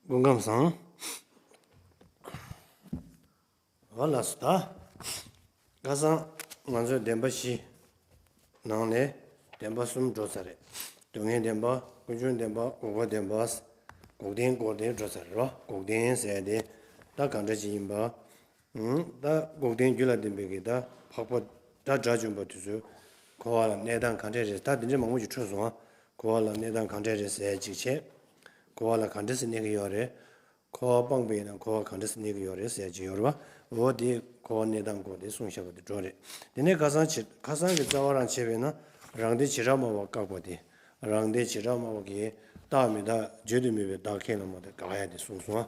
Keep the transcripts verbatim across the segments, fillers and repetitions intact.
སྐུ་ཁམས་བཟང་། འོ་ལགས་སོ། ད་ཁ་སང་ང་ཚོས་བདེན་པ་བཞི་ནང་ནས་བདེན་པ་གསུམ་འགྲོ་ཚར་རེད། སྡུག་བསྔལ་བདེན་པ། ཀུན་འབྱུང་བདེན་པ། འགོག་པ་བདེན་པ། འགོག་བདེན་འགོག་བདེན་འགྲོ་ཚར་རེད་རོ། འགོག་བདེན་ཟེར་ཡ་དེ་ད་གང་འདྲ་ཅིག་ཡིན་པ། ད་འགོག་བདེན་རྒྱུ་ལ་བརྟེན་པའི་གི་ད་འཕགས་པ་སྒྲ་དགྲ་བཅོམ་པ་དེ་ཚོའི་འཁོར་བ་ལ་གནས་སྟངས་ག་འདྲས་རེད། ད་དེ་འདྲས་མང་པོ་ཅིག་འཕྲོས་སོང་ཨ། འཁོར་བ་ལ་གནས་སྟངས་ག་འདྲས་རེད་ཟེར་ཅིག་བྱས། འཁོར་བ་ལ་ག་འདྲས་སེ་གནས་ཀྱི་ཡོད་རེད། འཁོར་བ་སྤངས་པ་ཡིན་ན་འཁོར་བ་ག་འདྲས་སེ་གནས་ཀྱི་ཡོད་རེད་ཟེར་ཅིག་ཡོད་རེད་བ། འོ་དེ་འཁོར་བ་གནས་སྟངས་སྐོར་དེ་གསུངས་བཞག་པ་དེ་འགྲོ་རེད། དེ་ནས་ཁ་སང་བྱེད་ཁ་སང་གི་རྩ་བ་རང་བྱས་པས་ན་རང་སྡེ་བྱེ་བྲག་སྨྲ་བ་བཀག་པ་དེ། རང་སྡེ་བྱེ་བྲག་སྨྲ་བ་གིས་བདག་མི་རྟག་བརྗོད་དུ་མེད་པའི་བདག་ཁས་ལེན་པ་དེ་དགག་ཡ་དེ་གསུངས་སོང་ཨ།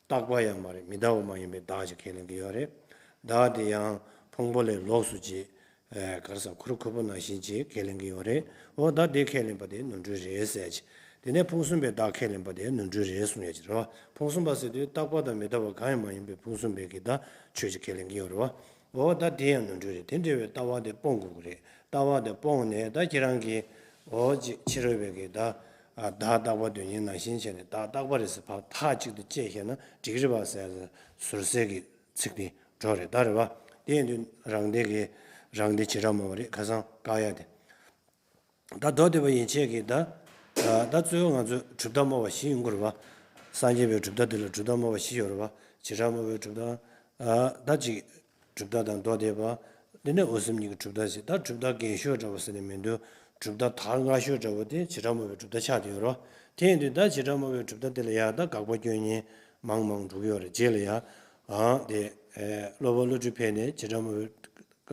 རྟག་པ་ཡང་མ་རེད། མི་རྟག་པ་མ་ཡིན་པའི་བདག་ཅིག་ཁས་ལེན་གྱི་ཡོད་རེད། བདག་དེ་ཡང་ཕུང་པོ་ལས་ལོགས་སུ་ཅིག་ཨེ་ག་རེ་ཟེར། ཁུར་ཁུར་པོ་ནང་བཞིན་ཅིག་ཁས་ལེན་གྱི་ཡོད་རེད། འོ་ད་དེ་ཁས་ལེན་པ་དེ་ནོར་འཁྲུལ་རེད་ཟེར་ཅིག་དེ་ནས་ཕུང་གསུམ་པའི་བདག་ཁས་ལེན་པ་དེ་ནོར་འཁྲུལ་རེད་གསུང་ཡ་ཅིག་རེད་བ། ཕུང་གསུམ་པ་ཟེར་དུས་རྟག་པ་དང་མི་རྟག་པ་གང་ཡང་མ་ཡིན་པའི་ཕུང་གསུམ་པའི་གི་ད་ཆོས་ཅིག་ཁས་ལེན་གྱི་ཡོད་རེད་བ། འོ་ད་དེ་ཡང་ནོར་འཁྲུལ་རེད། དེ་འདྲ་བའི་ལྟ་བ་དེ་སྤོང་དགོས་ཀྱི་རེད། ལྟ་བ་དེ་སྤོང་ནས་ད་ཁྱེད་རང་གིས་འོ་ཅིག་ཕྱི་རོལ་པའི་གི་ད་བདག་རྟག་པ་དོན་གཉེར་ནང་བཞིན་བྱས་ནས་བདག་རྟག་པ་རེད་ཟེར་ཕར་ཐག་གཅིག་ཏུ་བཅད་བཞག་ན་འགྲིག་རེད་བ་ཟེར་ཟུར་ཟའི་གི་ཚིག་དེ་འགྲོ་རེད། ད་རེད་བ། དེ་ཡིན་དུས་རང་སྡེ་གི་རང་སྡེ་བྱེ་བྲག་སྨྲ་བ་རེད། ཁ་སང་བཀག་ཡ་དེ། ད་མདོ་སྡེ་པ་ཡན་ཆད་ཀྱིས་ད་ད་གཙོ་བོ་ང་ཚོས་གྲུབ་མཐའ་སྨྲ་བ་བཞི་ཡོང་གི་རེད་བ། སངས་རྒྱས་པའི་གྲུབ་མཐའ་དེ་ལ་གྲུབ་མཐའ་སྨྲ་བ་བཞི་ཡོད་རེད་བ། བྱེ་བྲག་སྨྲ་བའི་གྲུབ་མཐའ། ད་ཅིག་གྲུབ་མཐའ་དང་མདོ་སྡེ་པ། དེ་ནས་འོད་གསུམ་གཉིས་ཀྱི་གྲུབ་མཐའ་ཞེས། ད་གྲུབ་མཐའ་རྒན་ཤོས་འདྲ་བོ་ཟེར་ནས་མི་འདུག་གྲུབ་མཐའ་དར་སྔ་ཤོས་འདྲ་བོ་དེ་བྱེ་བྲག་སྨྲ་བའི་གྲུབ་མཐའ་ཆགས་བསྡད་ཡོད་རེད་བ། དེ་ཡིན་དུས་ད་བྱེ་བྲག་སྨྲ་བའི་གྲུབ་མཐའ་དེ་ལ་ཡང་ད་དགག་པ་སྐྱོན་མཁན་མང་མང་འགྲོ་གི་ཡོད་རེད། རྗེས་ལ་ཡང་ཨང་དེ་སློབ་དཔོན་བློ་གྲོས་ཕེབས་ནས་བྱེ་བྲག་སྨྲ་བའི་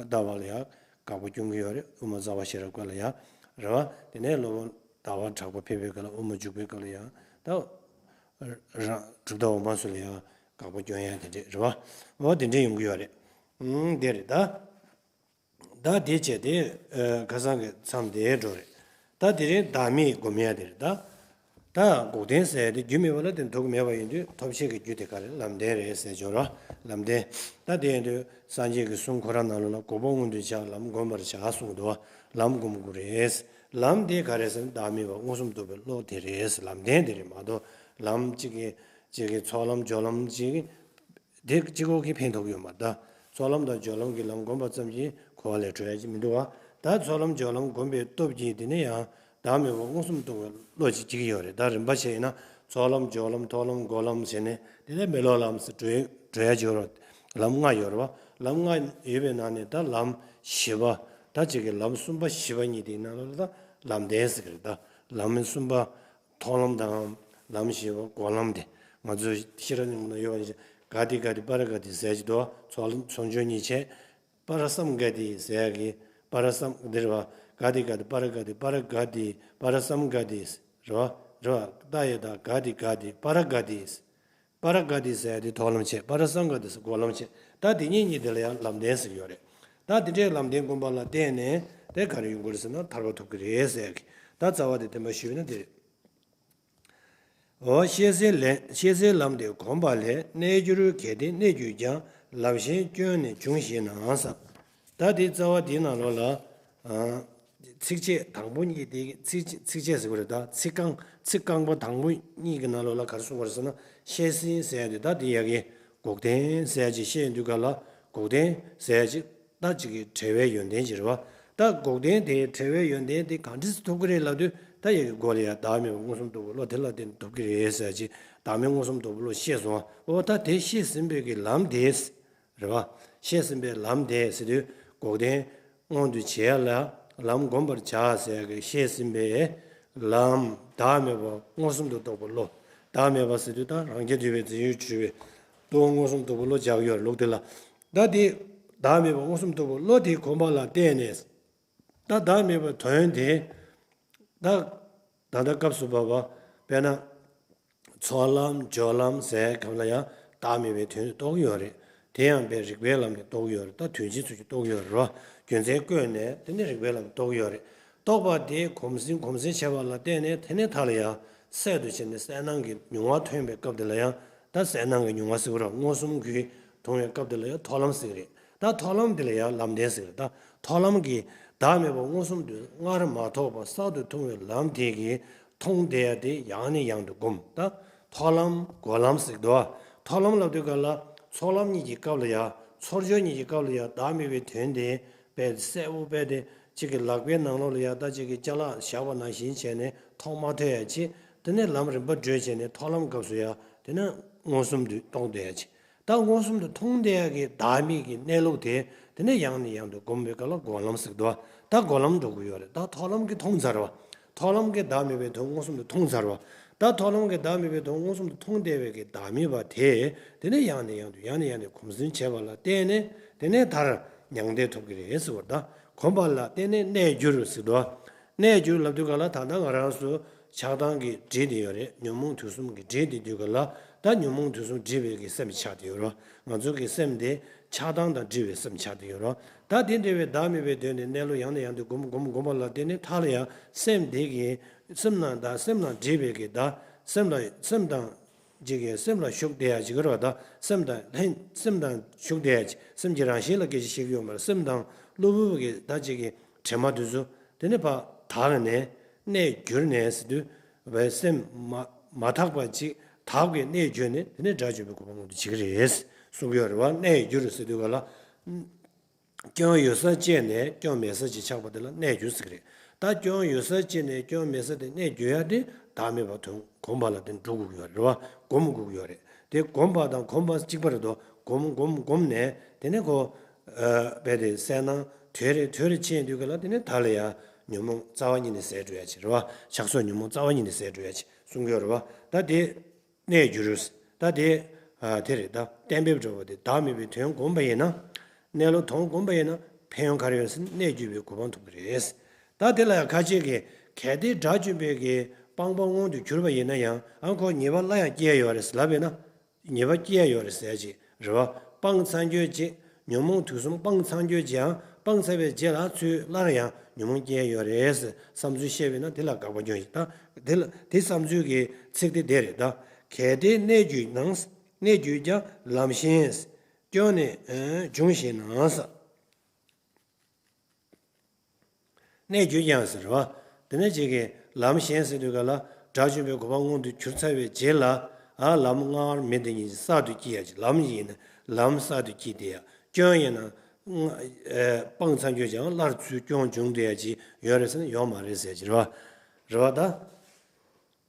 ལྟ་བ་ལ་ཡང་དགག་པ་སྐྱོན་གྱི་ཡོད་རེད། དབུ་མ་རྩ་བ་ཤེས་རབ་སྐབས་ལ་ཡང་རེད་བ། དེ་ནས་སློབ་དཔོན་ཟླ་བ་གྲགས་པ་ཕེབས་པའི་སྐབས་ལ་དབུ་མ་འཇུག་པའི་སྐབས་ལ་ཡང་ད་རང་གྲུབ་མཐའ་འོག་མ་སུ་ལ་ཡང་དགག་པ་སྐྱོན་ཡ་དེ་འདྲས་རེད་བ། འོ་དེ་འདྲས་ཡོང་གི་ཡོད་རེད། ཨང་དེ་རེད་ད། ད་དེ་བྱས་ཏེ་ཁ་སང་གི་མཚམས་དེ་འགྲོ་རེད། ད་དེ་རིང་བདག་མེད་སྒོམ་ཡ་དེ་རེད་ད། ད་འགོག་བདེན་ཟེར་ཡ་དེ་རྒྱུ་མེད་པ་ལ་བརྟེན་ཐོབ་ཀྱི་མེད་པ་ཡིན་དུས་ཐོབ་བྱེད་ཀྱི་རྒྱུ་དེ་ག་རེ། ལམ་བདེན་རེད་ཟེར་སྦྱོར་བ། ལམ་བདེན། ད་དེ་ཡིན་དུས་སངས་རྒྱས་ཀྱི་གསུང་ཁོ་རང་ནང་ལོགས་ལ་འགོག་པ་མངོན་དུ་བྱ། ལམ་བསྒོམ་པར་བྱ་གསུངས་འདུག་བ། ལམ་བསྒོམ་དགོས་རེད། ལམ་དེ་ག་རེ་ཟེར་ན་བདག་མེད་པ་མངོན་སུམ་རྟོགས་པའི་བློ་དེ་རེད། ལམ་བདེན་དེ་རེད་མ་གཏོགས་ལམ་གཅིག་གི་གཅིག་གི་ཚོགས་ལམ་སྦྱོར་ལམ་གཅིག་གི་དེ་གཅིག་པོ་གིས་ཕན་ཐོགས་ཡོད་མ་རེད་ད། ཚོགས་ལམ་དང་སྦྱོར་ལམ་གྱི་ལམ་བསྒོམས་པ་ཙམ་གྱིས་གོ་བ་ལས་གྲོལ་ཡ་ཅིག་མི་འདུག་བ། ད་ཚོགས་ལམ་སྦྱོར་ལམ་བསྒོམས་པའི་སྟོབས་ཀྱིས་དེ་ནས་ཡང་བདག་མེད་པ་མངོན་སུམ་རྟོགས་པའི་བློ་ཅིག་སྐྱེ་གི་ཡོད་རེད། ད་རིམ་པ་བྱས་ཡིན་ན་ཚོགས་ལམ་སྦྱོར་ལམ་མཐོང་ལམ་སྒོམ་ལམ་བྱས་ནས་དེ་ནས་མི་སློབ་ལམ་ཟེར་གྲོལ་གྲོལ་ཡ་ཅིག་ཡོད་རེད། ལམ་ལྔ་ཡོད་རེད་བ། ལམ་ལྔ་ཡོད་པའི་ནང་ནས་ད་ལམ་བཞི་པ། ད་ཅིག་གི་ལམ་གསུམ་པ་བཞི་པ་གཉིས་དེའི་ནང་ལ་ད་ལམ་བདེན་ཟེར་གི་རེད་ད། ལམ་གསུམ་པ། མཐོང་ལམ་དང་ལམ་བཞི་པ་སྒོམ་ལམ་དེ། ང་ཚོའི་ཤེས་རབ་སྙིང་པོ་ན་ཡོད་པ་ནི་ག་ཏི་ག་ཏི་པ་ར་ག་ཏི་ཟེར་གྱི་འདུག་ཚོགས་ལམ་ཚོགས་སྦྱོར་གཉིས་བྱས། པ་ར་སམ་ག་ཏི་ཟེར་གྱི། པ་ར་སམ་འདི་རེད་བ། ག་ཏི་ག་ཏི་པ་ར་ག་ཏི་པ་ར་ག་ཏི་པ་ར་སམ་ག་ཏི་རེད་བ། རེད་བ། ད་ཡོད་ད་ག་ཏི་ག་ཏི་པ་ར་ག་ཏི། པ་ར་ག་ཏི་ཟེར་དེ་མཐོང་ལམ་བྱས། པ་ར་སམ་ག་ཏི་ཟེར་སྒོམ་ལམ་བྱས། ད་དེ་གཉིས་གཉིས་དེ་ལ་ཡང་ལམ་བདེན་ཟེར་གྱི་ཡོད་རེད། ད་དེ་འདྲའི་ལམ་བདེན་སྒོམ་པ་ལ་བརྟེན་ནས་དེ་ག་རེ་ཡོང་གི་རེད་ཟེར་ན་ཐར་པ་ཐོབ་ཀྱི་རེད་ཟེར་གྱི། ད་རྩ་བ་དེ་བསྟན་པ་ཞུས་ན་དེ་རེད། འོ་ཤེས་གསལ་ལས། ཤེས་གསལ་ལམ་དེ་གོམས་པ་ལས། གནས་གྱུར་གལ་ཏེ་གནས་གྱུར་ཀྱང་། ལམ་གཞན་སྐྱོན་ནི་འབྱུང་ཞེ་ན་ཟེར། ད་དེ་རྩ་བ་དེའི་ནང་ལོགས་ལ། ཚིགས་བཅད་དང་པོ་གཉིས་དེ་ཚིགས་ཚིགས་བཅད་ཟེར་དགོས་རེད་ད། ཚིག་རྐང་ཚིག་རྐང་པ་དང་པོ་གཉིས་ཀྱི་ནང་ལོགས་ལ་ག་རེ་གསུངས་པ་རེད་ཟེར་ན། ཤེས་ཟིན་ཟེར་ཡ་དེ་ད་དེ་ཡ་གི་འགོག་བདེན་ཟེར་ཡ་ཅིག་བཤད་ཡོང་དུས་ག་ལ་འགོག་བདེན་ཟེར་ཡ་ཅིག་ད་ཅིག་གི་བྲལ་བའི་ཡོན་ཏན་ཅིག་རེད་བ། ད་འགོག་བདེན་དེ་བྲལ་བའི་ཡོན་ཏན་དེ་གང་འདྲ་སེ་ཐོབ་ཀྱི་རེད་ལབ་དུས་ད་ཡ་གི་མགོ་ལ་ཡ་བདག་མེད་པ་མངོན་སུམ་རྟོགས་པའི་བློ་དེ་ལ་བརྟེན་ནས་ཐོབ་ཀྱི་རེད་ཟེར་ཡ་ཅིག་བདག་མེད་མངོན་སུམ་རྟོགས་པའི་བློ་ཤེས་སོང་བ། འོ་ད་དེ་ཤེས་ཟིན་པའི་གི་ལམ་དེ། རེད་བ། ཤེས་ཟིན་པའི་ལམ་དེ་ཟེར་དུས་འགོག་བདེན་མངོན་དུ་བྱེད་ཡ་ལ་ལམ་བསྒོམ་པར་བྱ་ཟེར་ཡ་གི་ཤེས་ཟིན་པའི་ལམ་བདག་མེད་པ་མངོན་སུམ་དུ་རྟོགས་པའི་བློ། བདག་མེད་པ་ཟེར་དུས་ད་རང་རྐྱ་ཐུབ་པའི་རྫས་ཡོད་གྲུབ་པའི་རྟོག་མངོན་སུམ་རྟོགས་པའི་བློ་སྦྱར་གྱི་ཡོད་རེད་ལུགས་དེ་ལ། ད་དེ་བདག་མེད་པ་མངོན་སུམ་རྟོགས་པའི་བློ་དེ་གོམས་པ་ལ་བརྟེན་ནས། ད་བདག་མེད་པའི་དོན་དེ་ད་ད་ལྟ་སྐབས་སུ་བབ་པ་དཔེར་ན། ཚོགས་ལམ་སྦྱོར་ལམ་ཟེར་གང་ལ་ཡང་བདག་མེད་པའི་དོན་རྟོགས་ཀྱི་ཡོད་རེད། དེ་ཡང་དཔེ་རིགས་པའི་ལམ་ནས་རྟོགས་ཀྱི་ཡོད་རེད། ད་དོན་སྤྱི་ཚུལ་གྱིས་རྟོགས་ཀྱི་ཡོད་རེད་རོ། རྒྱུ་མཚན་བཀོད་ནས་དེ་ནི་རིགས་པའི་ལམ་ནས་རྟོགས་ཀྱི་ཡོད་རེད། རྟོགས་པ་དེ་གོམས་ཟིན་གོམས་ཟིན་བྱས་པ་ལ་བརྟེན་ནས་དེ་ནས་མཐའ་ལ་ཡང་གསལ་དུ་བྱས་ནས་གསལ་སྣང་གི་མྱོང་བ་ཐོན་པའི་སྐབས་དེ་ལ་ཡང་ད་གསལ་སྣང་གི་མྱོང་བ་ཟེར་གྱི་རེད། མངོན་སུམ་གྱིས་མཐོང་བའི་སྐབས་དེ་ལ་ཡང་མཐོང་ལམ་ཟེར་གྱི་རེད། ད་མཐོང་ལམ་དེ་ལ་ཡང་ལམ་བདེན་ཟེར་གྱི་རེད། ད་མཐོང་ལམ་གྱིས་བདག་མེད་པ་མངོན་སུམ་དུ་སྔར་མ་ཐོགས་པ་གསར་དུ་མཐོང་བའི་ལམ་དེ་གིས། མཐོང་བསྡད་ཡ་དེ་ཡང་ནས་ཡང་དུ་བསྒོམ། ད་ ཐོག་ལམ་འགོག་ལམ་ཟེར་གྱི་འདུག་བ། ཐོག་ལམ་ལབ་དུས་ག་ལ་ཚོགས་ལམ་གཉིས་ཀྱི་སྐབས་ལ་ཡ། ཚོགས་སྦྱོར་གཉིས་ཀྱི་སྐབས་ལ་ཡ་བདག་མེད་པའི་དོན་དེ་རྦད་དེ་གསལ་པོ་རྦད་དེ་གཅིག་གི་ལག་པའི་ནང་ལོགས་ལ་ཡ་ད་གཅིག་གི་ཅ་ལག་བཞག་པ་ནང་བཞིན་བྱས་ནས་ཐོགས་མ་ཐོགས་ཡ་ཅིག་དེ་ནས་ལམ་རིམ་པ་བགྲོད་བྱས་ནས་ཐོག་ལམ་སྐབས་སུ་ཡ་དེ་ནས་མངོན་སུམ་དུ་མཐོང་བསྡད་ཡ་ཅིག་ད་མངོན་སུམ་དུ་མཐོང་བསྡད་ཡ་གི་བདག་མེད་ཀྱི་གནས་ལུགས་དེ་དེ་ནས་ཡང་ནས་ཡང་དུ་སྒོམ་པའི་སྐབས་ལ་སྒོམ་ལམ་ཟེར་གྱི་འདུག་ད་སྒོམ་ལམ་འགྲོ་གི་ཡོད་རེད། ད་ཐོག་ལམ་གྱི་མཐོང་ཚར་བ། ཐོག་ལམ་གྱི་བདག་མེད་པའི་དོན་མངོན་སུམ་དུ་མཐོང་ཚར་བ། ད་ཐོག་ལམ་གྱི་བདག་མེད་པའི་དོན་མངོན་སུམ་དུ་མཐོང་བསྡད་པའི་གི་བདག་མེད་པ་དེ་དེ་ནས་ཡང་ནས་ཡང་དུ་ཡང་ནས་ཡང་དུ་གོམས་འཛིན་བྱས་པ་ལ་བརྟེན་ནས་དེ་ནས་མཐར་མྱང་འདས་ཐོབ་ཀྱི་རེད་ཟེར་བ། ད་གོམས་པ་ལ་བརྟེན་ནས་གནས་འགྱུར་ཟེར་འདུག་གནས་འགྱུར་ལབ་དུས་ག་ལ་ད་ལྟ་ང་རང་ཚོ་ཆགས་སྡང་གི་སྒྲིབ་དེ་ཡོད་རེད། ཉོན་མོངས་དུག་གསུམ་གྱི་སྒྲིབ་དེ་དུས་ག་ལ་ད་ཉོན་མོངས་དུག་གསུམ་སྒྲིབ་པའི་གི་སེམས་ཆགས་དེ་ཡོད་རེད། ང་ཚོ་གི་སེམས་དེ་ཆགས་སྡང་དང་སྒྲིབ་པའི་སེམས་ཆགས་དེ་ཡོད་རེད། ད་དེ་འདྲ་བའི་བདག་མེད་པའི་དོན་དེ་གནས་ལུགས་ཡང་ནས་ཡང་དུ་སྒོམ་སྒོམ་སྒོམ་པ་ལ་བརྟེན་ནས་མཐའ་ལ་ཡང་སེམས་དེ་གི་སེམས་ནང་ད་སེམས་ནང་སྒྲིབ་པའི་གི་ད་སེམས་ལ་སེམས་དང་ཅིག་གི་སེམས་ལ་ཞུགས་བསྡད་ཡ་ཅིག་རེད་བ། ད་སེམས་དང་ལྷན་སེམས་དང་ཞུགས་བསྡད་ཡ་ཅིག་སེམས་ཀྱི་རང་བཞིན་ལ་སྐད་ཆ་བཤད་ཀྱི་ཡོད་མ་རེད། སེམས་དང་གློ་བུར་བ་གི་ད་ཅིག་གི་དྲན་པ་དེ་ཚོ་དེ་ནས་ཕར་དག་ནས་གནས་གྱུར་ནས་ཟེར་དུས་བའི་སེམས་མ་མ་དག་པ་ཅིག་དག་པའི་གནས་གྱུར་ནས་དེ་ནས་དགྲ་བཅོམ་པའི་གོ་འཕང་མངོན་དུ་བྱེད་ཀྱི་རེད་གསུང་གི་ཡོད་རེད་བ། གནས་གྱུར་ཟེར་དུས་ག་ལ། སྐྱོན་ཡོད་ས་བཅད་ནས་སྐྱོན་མེད་ས་ཅིག་ཆགས་པ་དེ་ལ་གནས་གྱུར་ཟེར་གི་རེད། ད་སྐྱོན་ཡོད་ས་བཅད་ནས་སྐྱོན་མེད་ས་དེ་གནས་གྱུར་ཡ་དེ་བདག་མེད་པ་དོན་གོམས་པ་ལ་དེ་འགྲོ་དགོས་ཀྱི་ཡོད་རེད་བ། སྒོམ་དགོས་ཀྱི་ཡོད་རེད། དེ་སྒོམ་པ་དང་གོམས་པ་གཅིག་པ་རེད་དོ། སྒོམ་སྒོམ་སྒོམ་ནས་དེ་ནས་ཁོ་རྦད་དེ་གསལ་སྣང་དོད་རེ་དོད་རེ་ཕྱིན་དུས་ག་ལ་དེ་ནས་ད་ལ་ཡ་ཉོན་མོངས་རྩ་བ་ཉིད་ནས་ཟད་འགྲོ་ཡ་ཅིག་རེད་བ། ཆགས་སོགས་ཉོན་མོངས་རྩ་བ་ཉིད་ནས་ཟད་འགྲོ་ཡ་ཅིག་གསུང་གི་ཡོད་རེད་བ། ད་དེ། གནས་འགྱུར། ད་དེ། ཨ་དེ་རེད། ད་གཏན་འབེབས་འདྲ་བོ་དེ་བདག་མེད་པའི་དོན་བསྒོམས་པ་ཡིན་ན། གནས་ལུགས་དོན་བསྒོམས་པ་ཡིན་ན་ཕན་ཡོན་ག་རེ་ཡོད་ཟེར་ན་གནས་འགྱུར་བའི་གོ་འཕང་ཐོབ་ཀྱི་རེད། ད་དེ་ལ་ཡང་ཁ་ཅིག་གིས་གལ་ཏེ་དགྲ་བཅོམ་པའི་གི་སྤངས་པ་མངོན་དུ་གྱུར་པ་ཡིན་ན་ཡང་ཨ་ཁོ་ཉེས་པ་སླར་ཡང་སྐྱེ་ཡ་ཡོད་རེད་ཟེར་ལབ་པས་ན། ཉེས་པ་སྐྱེ་ཡ་ཡོད་རེད་ཟེར་ཅིག་རེད་བ། སྤངས་ཚར་གྱུར་ཅིག་ཉོན་མོངས་དུག་གསུམ་སྤངས་ཚར་གྱུར་ཅིག་ཡང་སྤངས་ཚར་བའི་རྗེས་ལ་ཚུར་སླར་ཡང་ཉོན་མོངས་སྐྱེ་ཡ་ཡོད་རེད་ཟེར་བསམ་ཚུལ་བཤད་པས་ན་དེ་ལ་དགག་པ་སྐྱོན་ཞིག་ད་དེ་ལ་དེ་བསམ་ཚུལ་གྱི་ཚིག་དེ་དེ་རེད་ད། གལ་ཏེ་གནས་གྱུར་ནའང་། གནས་གྱུར་ཀྱང་ལམ་ཤེས། སྐྱོན་ནི་འབྱུང་ཞེ་ན་ཟེར། གནས་གྱུར་ཀྱང་ཟེར་བ། དེ་ནས་ཅིག་གིས་ལམ་ཤེས་ཟེར་དུས་ག་ལ་དགྲ་བཅོམ་པའི་གོ་འཕང་མངོན་དུ་གྱུར་ཚར་བའི་རྗེས་ལ་ཨ་ལམ་སྔར་མེད་དེ་ཉིད་ཀྱི་གསར་དུ་སྐྱེ་ཡ་ཅིག་ལམ་ཡིན་ན་ལམ་གསར་དུ་སྐྱེ་དེ་ཡ། སྐྱོན་ཡིན་ན་སྔ་ཨེ་སྤངས་ཚར་གྱུར་ཀྱང་སླར་ཚུར་སྐྱོན་འབྱུང་དེ་ཡ་ཅིག་ཡོད་རེད་ཟེར་ན་ཡོད་མ་རེད་ཟེར་གྱི་རེད་བ། རེད་བ་ད།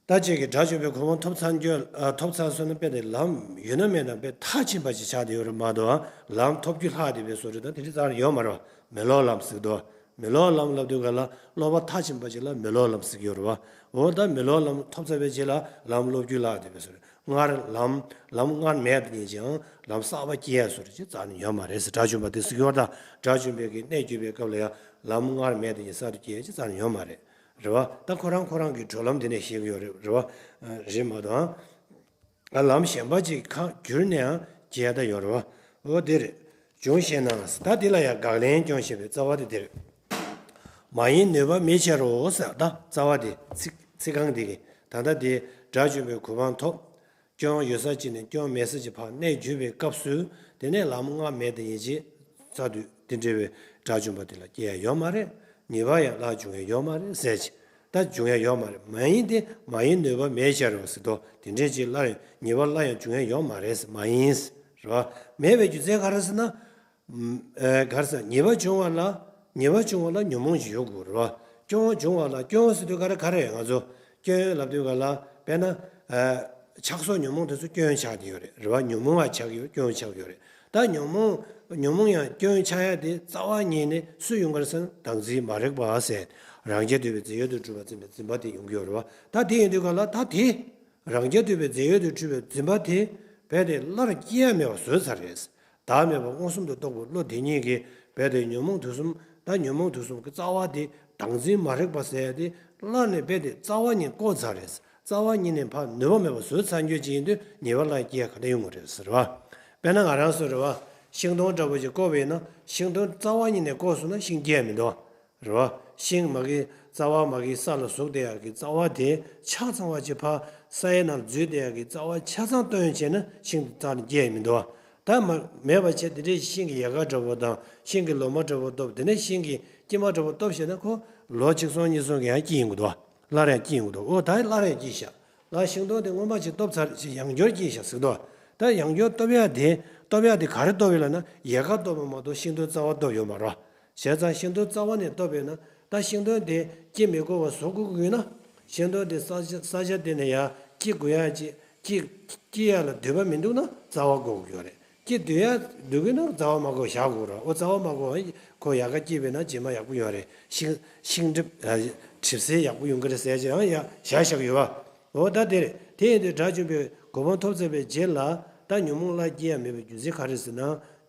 ད་ཅིག་གིས་དགྲ་བཅོམ་པའི་གོ་འཕང་ཐོབ་ཚར་གྱུར་ཨ་ཐོབ་ཚར་སོང་ན་དཔེ་དེ་ལམ་ཡོད་ན་མེད་ན་དཔེ་མཐར་ཕྱིན་པ་ཅིག་ཆགས་བསྡད་ཡོད་རེད་མ་གཏོགས་ལམ་ཐོབ་རྒྱུ་ལྷག་བསྡད་པའི་བཟོ་འདྲ་ད་དེ་འདྲ་རྩ་བ་ཡོད་མ་རེད་བ། མེ་ལོང་ལམ་ཟེར་གྱི་འདུག་མེ་ལོང་ལམ་ལབ་དུས་ག་ལ་སློབ་པ་མཐར་ཕྱིན་པ་ཅིག་ལ་མེ་ལོང་ལམ་ཟེར་གྱི་ཡོད་རེད་བ། འོ་ད་མེ་ལོང་ལམ་ཐོབ་ཚར་བའི་རྗེས་ལ་ལམ་སློབ་རྒྱུ་ལྷག་བསྡད་པའི་བཟོ་འདྲ་སྔར་ལམ་ལམ་སྔར་མེད་དེ་ཉིད་ཀྱང་ལམ་གསར་པ་སྐྱེ་ཡ་བཟོ་འདྲ་ཅིག་རྩ་ནས་ཡོད་མ་རེད་ཟེར། དགྲ་བཅོམ་པ་དེ་ཟེར་གྱི་ཡོད་རེད་ད། དགྲ་བཅོམ་པའི་གི་གནས་གྱུར་པའི་སྐབས་ལ་ཡང་ལམ་སྔར་མེད་དེ་ཉིད་གསར་དུ་སྐྱེ་ཡ་ཅིག་རྩ་ནས་ཡོད་མ་རེད། རེད་བ། ད་ཁོ་རང་ཁོ་རང་གི་གྲོལ་ལམ་དེ་ནས་བཤད་ཀྱི་ཡོད་རེད། རེད་བ། རེད་མ་གཏོགས། ཨ་ལམ་གཞན་པ་ཅིག་ཁ་བསྒྱུར་ནའང་སྐྱེ་ཡ་ད་ཡོད་རེད་བ། འོ་དེ་རེད། འབྱུང་ཞེ་ན་ཟེར། ད་དེ་ལ་ཡང་དགག་ལན་སྐྱོན་བཤད་པའི་རྩ་བ་དེ་དེ་རེད། མ་ཡིན་ནུས་པ་མེད་ཕྱིར་རོ་ཟེར། ད་རྩ་བ་དེ་ཚིག་ཚིག་རྐང་དེ་གི་ད་ལྟ་དེ་དགྲ་བཅོམ་པའི་གོ་འཕང་ཐོབ། སྐྱོན་ཡོད་ས་ཅིག་ནས་སྐྱོན་མེད་ས་ཅིག་ཕར་གནས་གྱུར་པའི་སྐབས་སུ་དེ་ནས་ལམ་སྔར་མེད་དེ་ཉིད་ཀྱི་རྩ་དུས་དེ་འདྲ་བའི་དགྲ་བཅོམ་པ་དེ་ལ་སྐྱེ་ཡ་ཡོད་མ་རེད། ཉེས་པ་ཡང་སླར་འབྱུང་ཡ་ཡོད་མ་རེད་ཟེར་ཅིག་ད་འབྱུང་ཡ་ཡོད་མ་རེད། མ་ཡིན་ཏེ་མ་ཡིན་ནུས་པ་མེད་ཕྱིར་རོ་ཟེར་དོ། དེ་འདྲའི་ཅིག་སླར་ཡང་ཉེས་པ་སླར་ཡང་འབྱུང་ཡ་ཡོད་མ་རེད་ཟེར། མ་ཡིན་ཟེར་རོ། མེད་པའི་རྒྱུ་མཚན་ག་རེ་ཟེར་ན། ཨ་ག་རེ་ཟེར། ཉེས་པ་བྱུང་བ་ལ་ཉེས་པ་བྱུང་བ་ལ་ཉོན་མོངས་ཤིག་ཡོད་དགོས་རེད་བ། སྐྱོན་བྱུང་བ་ལ་སྐྱོན་ཟེར་དུས་ག་རེ་ག་རེ་ང་ཚོ་སྐྱོན་ལབ་དུས་ག་ལ་དཔེར་ན་ཨ་ཆགས་སོགས་ཉོན་མོངས་དེ་ཚོ་སྐྱོན་ཆགས་ཀྱི་ཡོད་རེད། རེད་བ། ཉོན་མོངས་པ་ཆགས་ཀྱི་ཡོད། སྐྱོན་ཆགས་ཀྱི་ཡོད་རེད། ད་ཉོན་མོངས་ཉོན་མོངས་ཡང་སྐྱོན་ཆགས་ཡ་དེ་རྩ་བ་ཉིད་ནས་སུས་ཡོང་ག་རེ་ཟེར་ན་བདག་འཛིན་མ་རིག་པ་ཟེར། རང་རྐྱ་འདུས་པའི་རྫས་ཡོད་དུ་གྲུབ་པར་འཛིན་པའི་འཛིན་པ་དེ་ཡོང་གི་ཡོད་རེད་བ། ད་དེ་ཡིན་དུས་ག་ལ་ད་དེ་རང་རྐྱ་འདུས་པའི་རྫས་ཡོད་དུ་གྲུབ་པའི་འཛིན་པ་དེ་རྦད་དེ་སླར་སྐྱེ་ཡ་མེད་པ་བཟོས་ཚར་རེད། བདག་མེད་པ་མངོན་སུམ་དུ་རྟོགས་པའི་བློ་དེ་ཉིད་ཀྱིས་རྦད་དེ་ཉོན་མོངས་དུག་གསུམ། ད་ཉོན་མོངས་དུག་གསུམ་གྱི་རྩ་བ་དེ་བདག་འཛིན་མ་རིག་པ་ཟེར་ཡ་དེ་སླར་ནས་རྦད་དེ་རྩ་བ་ཉིད་བཀོག་ཚར་རེད། རྩ་བ་ཉིད་ནས་ཕར་ནུས་པ་མེད་པ་བཟོས་ཚར་རྒྱུ་ཅིག་ཡིན་དུས་ཉེས་པ་སླར་སྐྱེ་ཡ་ག་འདྲ་ཡོང་གི་རེད་ཟེར་བ། དཔེར་ན་ང་རང་ཚོ་རེད་བ། ཤིང་སྡོང་འདྲ་པོ་ཅིག་བཀོག་པ་ཡིན་ན་ཤིང་སྡོང་རྩ་བ་ཉིད་ནས་བཀོག་སོང་ན་ཤིང་སྐྱེ་ཡ་མི་འདུག་རེད་བ། ཤིང་མ་གི་རྩ་བ་མ་གི་ས་ལ་ཟུག་བསྡད་ཡག་གི་རྩ་བ་དེ་ཆ་ཚང་བ་ཅིག་ཕར་ས་ཡི་ནང་འཛུལ་བསྡད་ཡག་གི་རྩ་བ་ཆ་ཚང་བཏོན་བྱས་ན་ཤིང་དེ་རྩ་ནས་སྐྱེ་ཡ་མི་འདུག་ད་མ་མེད་པ་བྱས་དེ་འདྲའི་ཤིང་གི་ཡལ་ག་འདྲ་པོ་དང་ཤིང་གི་ལོ་མ་འདྲ་པོ་གཏུབ། དེ་ནས་ཤིང་གི་སྐྱེས་མ་འདྲ་པོ་གཏུབ་བྱས་ན་ཁོ་ལོ་གཅིག་སོང་གཉིས་སོང་གི་ཡང་སྐྱེ་ཡོང་གི་འདུག་སླར་ཡང་སྐྱེ་ཡོང་གི་འདུག་འོ་ད་སླར་ཡང་སྐྱེ་ཤག་ལ་ཤིང་སྡོང་དེ་སྔོན་མ་ཅིག་གཏོར་ཚར་ཅིག་ཡང་བསྐྱར་སྐྱེས་ཤག་ཟེར་དོ། ད་ཡང་བསྐྱར་གཏོར་ཡག་དེ་གཏོར་ཡག་དེ་ག་རེ་གཏོར་ཡོད་ལབ་ན་ཡལ་ག་གཏོར་བ་མ་གཏོགས་ཤིང་སྡོང་རྩ་བ་གཏོར་ཡོད་མ་རེད། བྱས་ཙང་ཤིང་སྡོང་རྩ་བ་ནས་གཏོར་བས་ན་ད་ཤིང་སྡོང་དེ་སྐྱེ་མི་དགོས་པ་བཟོ་དགོས་ཀྱི་ཡོད་ན། ཤིང་སྡོང་དེ་ས་ཆ་ས་ཆ་དེ་ནས་ཡར་སྐྱེ་དགོས་ཡག་ཅིག་སྐྱེ་སྐྱེ་ཡག་ལ་འདོད་པ་མི་འདུག་ན་རྩ་བ་དགོས་ཀྱི་ཡོད་རེད། སྐྱེ་འདོད་ཡག་འདོད་ཀྱི་ན་རྩ་བ་མ་དགོས་བཞག་དགོས་རེད། འོ་རྩ་བ་མ་དགོས་ཁོ་ཡལ་ག་སྐྱེས་པས་ན་རྗེས་མ་ཡག་པོ་ཡོང་རེད། ཤིང་ཤིང་གྲིབ་གྲིབ་སེལ་ཡག་པོ་ཡོང་གི་རེད་ཟེར་ཅིག་ཡང་ཡ་བཞག་བཞག་ཡོད་པ། འོ་ད་དེ་རེད། དེ་ཡིན་དུས་དགྲ་བཅོམ་པའི་གོ་འཕང་ཐོབ་ཚར་བའི་རྗེས་ལ་ད་ཉོན་མོངས་ལ་སྐྱེ་ཡག་མེད་པའི་རྒྱུ་མཚན་ག་རེ་ཟེར་ན།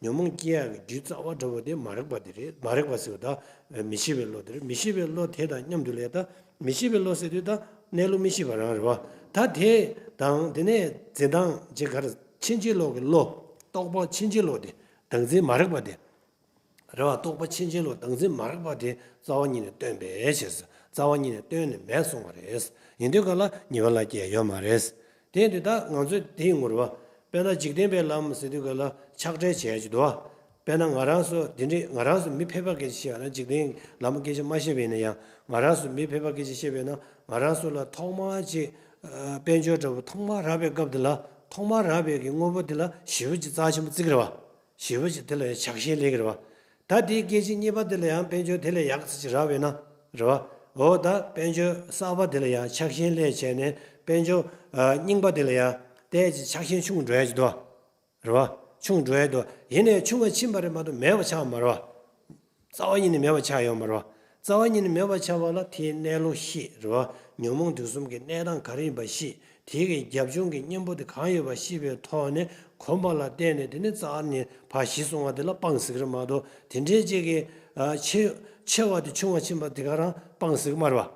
ཉོན་མོངས་སྐྱེ་ཡག་གི་རྒྱུ་རྩ་བ་འདྲ་བོ་དེ་མ་རིག་པ་དེ་རེད། མ་རིག་པ་ཟེར་བ་ད་མི་ཤེས་པའི་བློ་དེ་རེད། མི་ཤེས་པའི་བློ་དེ་དང་མཉམ་དུ་ལས་ད་མི་ཤེས་པའི་བློ་ཟེར་དུས་ད་གནས་ལུགས་མི་ཤེས་པ་རང་རེད་བ། ད་དེ་དང་དེ་ནས་འཛིན་སྟངས་ཅིག་ག་རེ་ཕྱིན་ཅི་ལོག་གི་བློ། རྟོག་པ་ཕྱིན་ཅི་ལོག་དེ་བདག་འཛིན་མ་རིག་པ་དེ། རེད་བ། རྟོག་པ་ཕྱིན་ཅི་ལོག་བདག་འཛིན་མ་རིག་པ་དེ་རྩ་བ་ཉིད་ནས་བཏོན་པའི་ཕྱིར། རྩ་བ་ཉིད་ནས་བཏོན་ནས་མེད་སོང་བ་རེད། ཡིན་དུས་ག་ལ་ཉེས་པ་ལ་སྐྱེ་ཡ་ཡོད་མ་རེད། དེ་ཡིན་དུས་ད་ང་ཚོས་དེའི་ངོར་བ། དཔེར་ན་འཇིག་རྟེན་པའི་ལམ་ཟེར་དུས་ག་ལ་ཆགས་བྲལ་བྱས་ཀྱི་འདུག་བ། དཔེར་ན་ང་རང་ཚོ་འདི་འདྲའི་ང་རང་ཚོ་མི་ཕལ་པ་སྐད་ཆ་བཤད་ཡ་ན་འཇིག་རྟེན་ལམ་སྐད་ཆ་མ་བཤད་པ་ཡིན་ན་ཡང་ང་རང་ཚོ་མི་ཕལ་པ་སྐད་ཆ་བཤད་པ་ཡིན་ན་ང་རང་ཚོ་ལ་ཐོག་མར་ཅིག་དཔལ་འབྱོར་འདྲ་པོ་ཐོག་མར་རག་པའི་སྐབས་དེ་ལ་ཐོག་མར་རག་པའི་གི་དངོས་པོ་དེ་ལ་ཞེ་པོ་ཅིག་རྩ་ཆེན་པོ་བརྩི་གི་རེད་བ། ཞེ་པོ་ཅིག་དེ་ལ་ཡང་ཆགས་ཞེན་སླེབས་ཀྱི་རེད་བ། ད་དེའི་སྐད་ཅིག་གཉིས་པ་དེ་ལ་ཡང་དཔལ་འབྱོར་དེ་ལས་ཡག་ཙམ་ཅིག་རག་པས་ན་རེད་བ། འོ་ད་དཔལ་འབྱོར་གསར་པ་དེ་ལ་ཡང་ཆགས་ཞེན་སླེབས་བྱས་ནས་དཔལ་འབྱོར་རྙིང་པ་དེ་ལ་ཡང་ཏོག་ཙམ་ཆགས་ཞེན་ཆུང་འགྲོ་ཡ་ཅིག་འདུག་བ། རེད་བ། ཆུང་འགྲོ་ཡ་འདུག་ཡིན་ནའི་ཆུང་བ་ཕྱིན་པ་རེད་མ་གཏོགས་མེད་པ་ཆགས་མ་རེད་བ། རྩ་བ་ཉིད་ནས་མེད་པ་ཆགས་ཡོད་མ་རེད་བ། རྩ་བ་ཉིད་ནས་མེད་པ་ཆགས་པ་ལ་དེའི་གནས་ལུགས་ཤེས་རེད་བ། ཉོན་མོངས་དུག་གསུམ་གྱི་གནས་སྟངས་ག་རེ་ཡིན་པ་ཤེས། དེ་གི་རྒྱབ་ལྗོངས་ཀྱི་གཉེན་པོ་དེ་གང་ཡོད་པ་ཤེས་པའི་ཐོག་ནས་གོམས་པ་ལ་བརྟེན་ནས་དེ་ནི་རྩ་བ་ནས་ཕར་ཞི་སོང་བ་དེ་ལ་སྤང་ཟེར་གི་རེད་མ་གཏོགས་དེ་འདྲའི་ཅིག་གི་ཆེ་ཆེ་བ་དེ་ཆུང་བ་ཕྱིན་པ་དེ་ག་རང་སྤང་ཟེར་གི་མ་རེད་བ།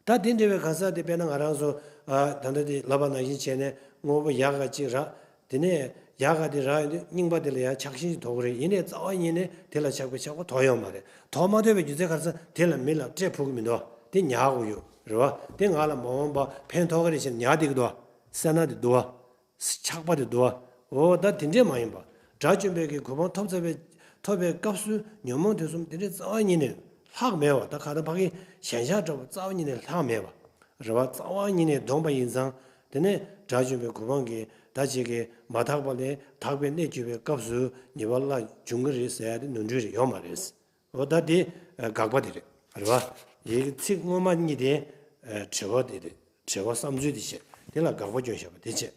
ད་དེ་འདྲ་བའི་ག་ས་དེ་དཔེར་ན་ང་རང་ཚོ་ད་ལྟ་དེ་ལབ་པ་ནང་བཞིན་བྱས་ནས་དངོས་པོ་ཡག་ག་ཅིག་རག་དེ་ནས་ཡག་ག་དེ་རག་ཡོང་དུས་རྙིང་པ་དེ་ལ་ཡང་ཆགས་ཞེན་ཅིག་དོགས་ཀྱི་རེད། ཡིན་ནའི་རྩ་བ་ཉིད་ནས་དེ་ལ་ཆགས་པའི་ཆགས་པ་དོགས་ཡོད་མ་རེད། དོགས་མ་དོགས་པའི་རྒྱུ་མཚན་ག་རེ་ཟེར་དེ་ལ་མི་ལ་སྤྲད་ཕོད་ཀྱི་མི་འདུག་དེ་ཉར་དགོས་ཡོད་རེད་བ། དེ་ང་ལ་མ་འོངས་པ་ཕན་ཐོགས་ཀྱི་རེད་ཟེར་ནས་ཉར་བསྡད་ཀྱི་འདུག་སེར་སྣ་དེ་འདུག་བ། ཆགས་པ་དེ་འདུག་བ། འོ་ད་དེ་འདྲས་མ་ཡིན་པ། དགྲ་བཅོམ་པའི་གི་གོ་འཕང་ཐོབ་ཚར་བའི་ཐོབ་པའི་སྐབས་སུ་ཉོན་མོངས་དུག་གསུམ་དེ་འདྲས་རྩ་བ་ཉིད་ནས་ལྷག་མེད་བ། ད་ག་ད་ཕ་གི་ཞེན་ཆགས་འདྲ་བོ་རྩ་བ་ཉིད་ནས་ལྷག་མེད་བ། རེད་བ། རྩ་བ་ཉིད་ནས་སྡོམ་པ་ཡིན་ཙང་དེ་ནས་དགྲ་བཅོམ་པའི་གོ་འཕང་གི་ད་ཅིག་གི་མ་དག་པ་ལས་དག་པའི་གནས་གྱུར་པའི་སྐབས་སུ་ཉེས་པ་ལ་འབྱུང་གི་རེད་ཟེར་ཡ་དེ་ནོར་འཁྲུལ་རེད། ཡོད་མ་རེད། འོ་ད་དེ་དགག་པ་དེ་རེད། རེད་བ། ཡི་གེ་ཚིག་སྔོན་མ་གཉིས་དེ་དྲི་བ་དེ་རེད། དྲི་བ་བསམ་ཚུལ་དེ་བཤད། དེ་ལ་དགག་པ་སྐྱོན་བཞག་པ་དེ་བྱས།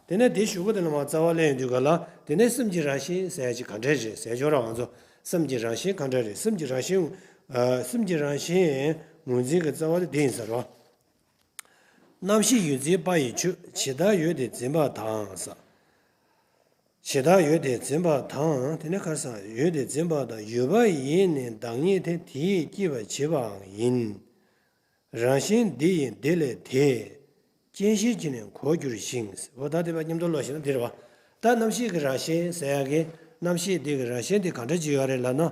དེ་ནས་དེ་གཞུག་གུ་དེ་ལ་མ་རྩ་བ་ལེན་ཡོང་དུས་ག་ལ་དེ་ནས་སེམས་ཀྱི་རང་བཞིན་ཟེར་ཡ་ཅིག་ག་འདྲས་རེད་ཟེར་ཆོག་ར། ང་ཚོ་སེམས་ཀྱི་རང་བཞིན་ག་འདྲས་རེད། སེམས་ཀྱི་རང་བཞིན་སེམས་ཀྱི་རང་བཞིན་ངོས་འཛིན་གྱི་རྩ་བ་དེ་དེ་ཡིན་ས་རེད་བ། རྣམ་ཤེས་ཡུལ་འཛིན་པ་ཡི་ཆོས། ཇི་ལྟར་ཡོད་དེ་འཛིན་པ་དང་ས། ཇི་ལྟར་ཡོད་དེ་འཛིན་པ་དང་། དེ་ནས་ག་རེ་ཟེར། ཡོད་དེ་འཛིན་པ་དང་། ཡོད་པ་ཡིས་ནི་བདག་ཉིད་དེ། དེ་ཡིས་སྐྱེད་པར་བྱེད་པའང་ཡིན། རང་བཞིན་འདི་ཡིས་འདི་ལས་དེ། རྐྱེན་གཞན་གྱིས་ནི་གོས་འགྱུར་ཞིང་། འོ་ད་དེ་བ་མཉམ་དུ་ཀློག་ཤེས་ན་འདི་རེད་བ། ད་རྣམ་ཤེས་ཀྱི་རང་བཞིན་ཟེར་ཡ་གི་རྣམ་ཤེས་འདི་གི་རང་བཞིན་དེ་ག་འདྲ་ཅིག་ཡོད་རེད་ལབ་ན།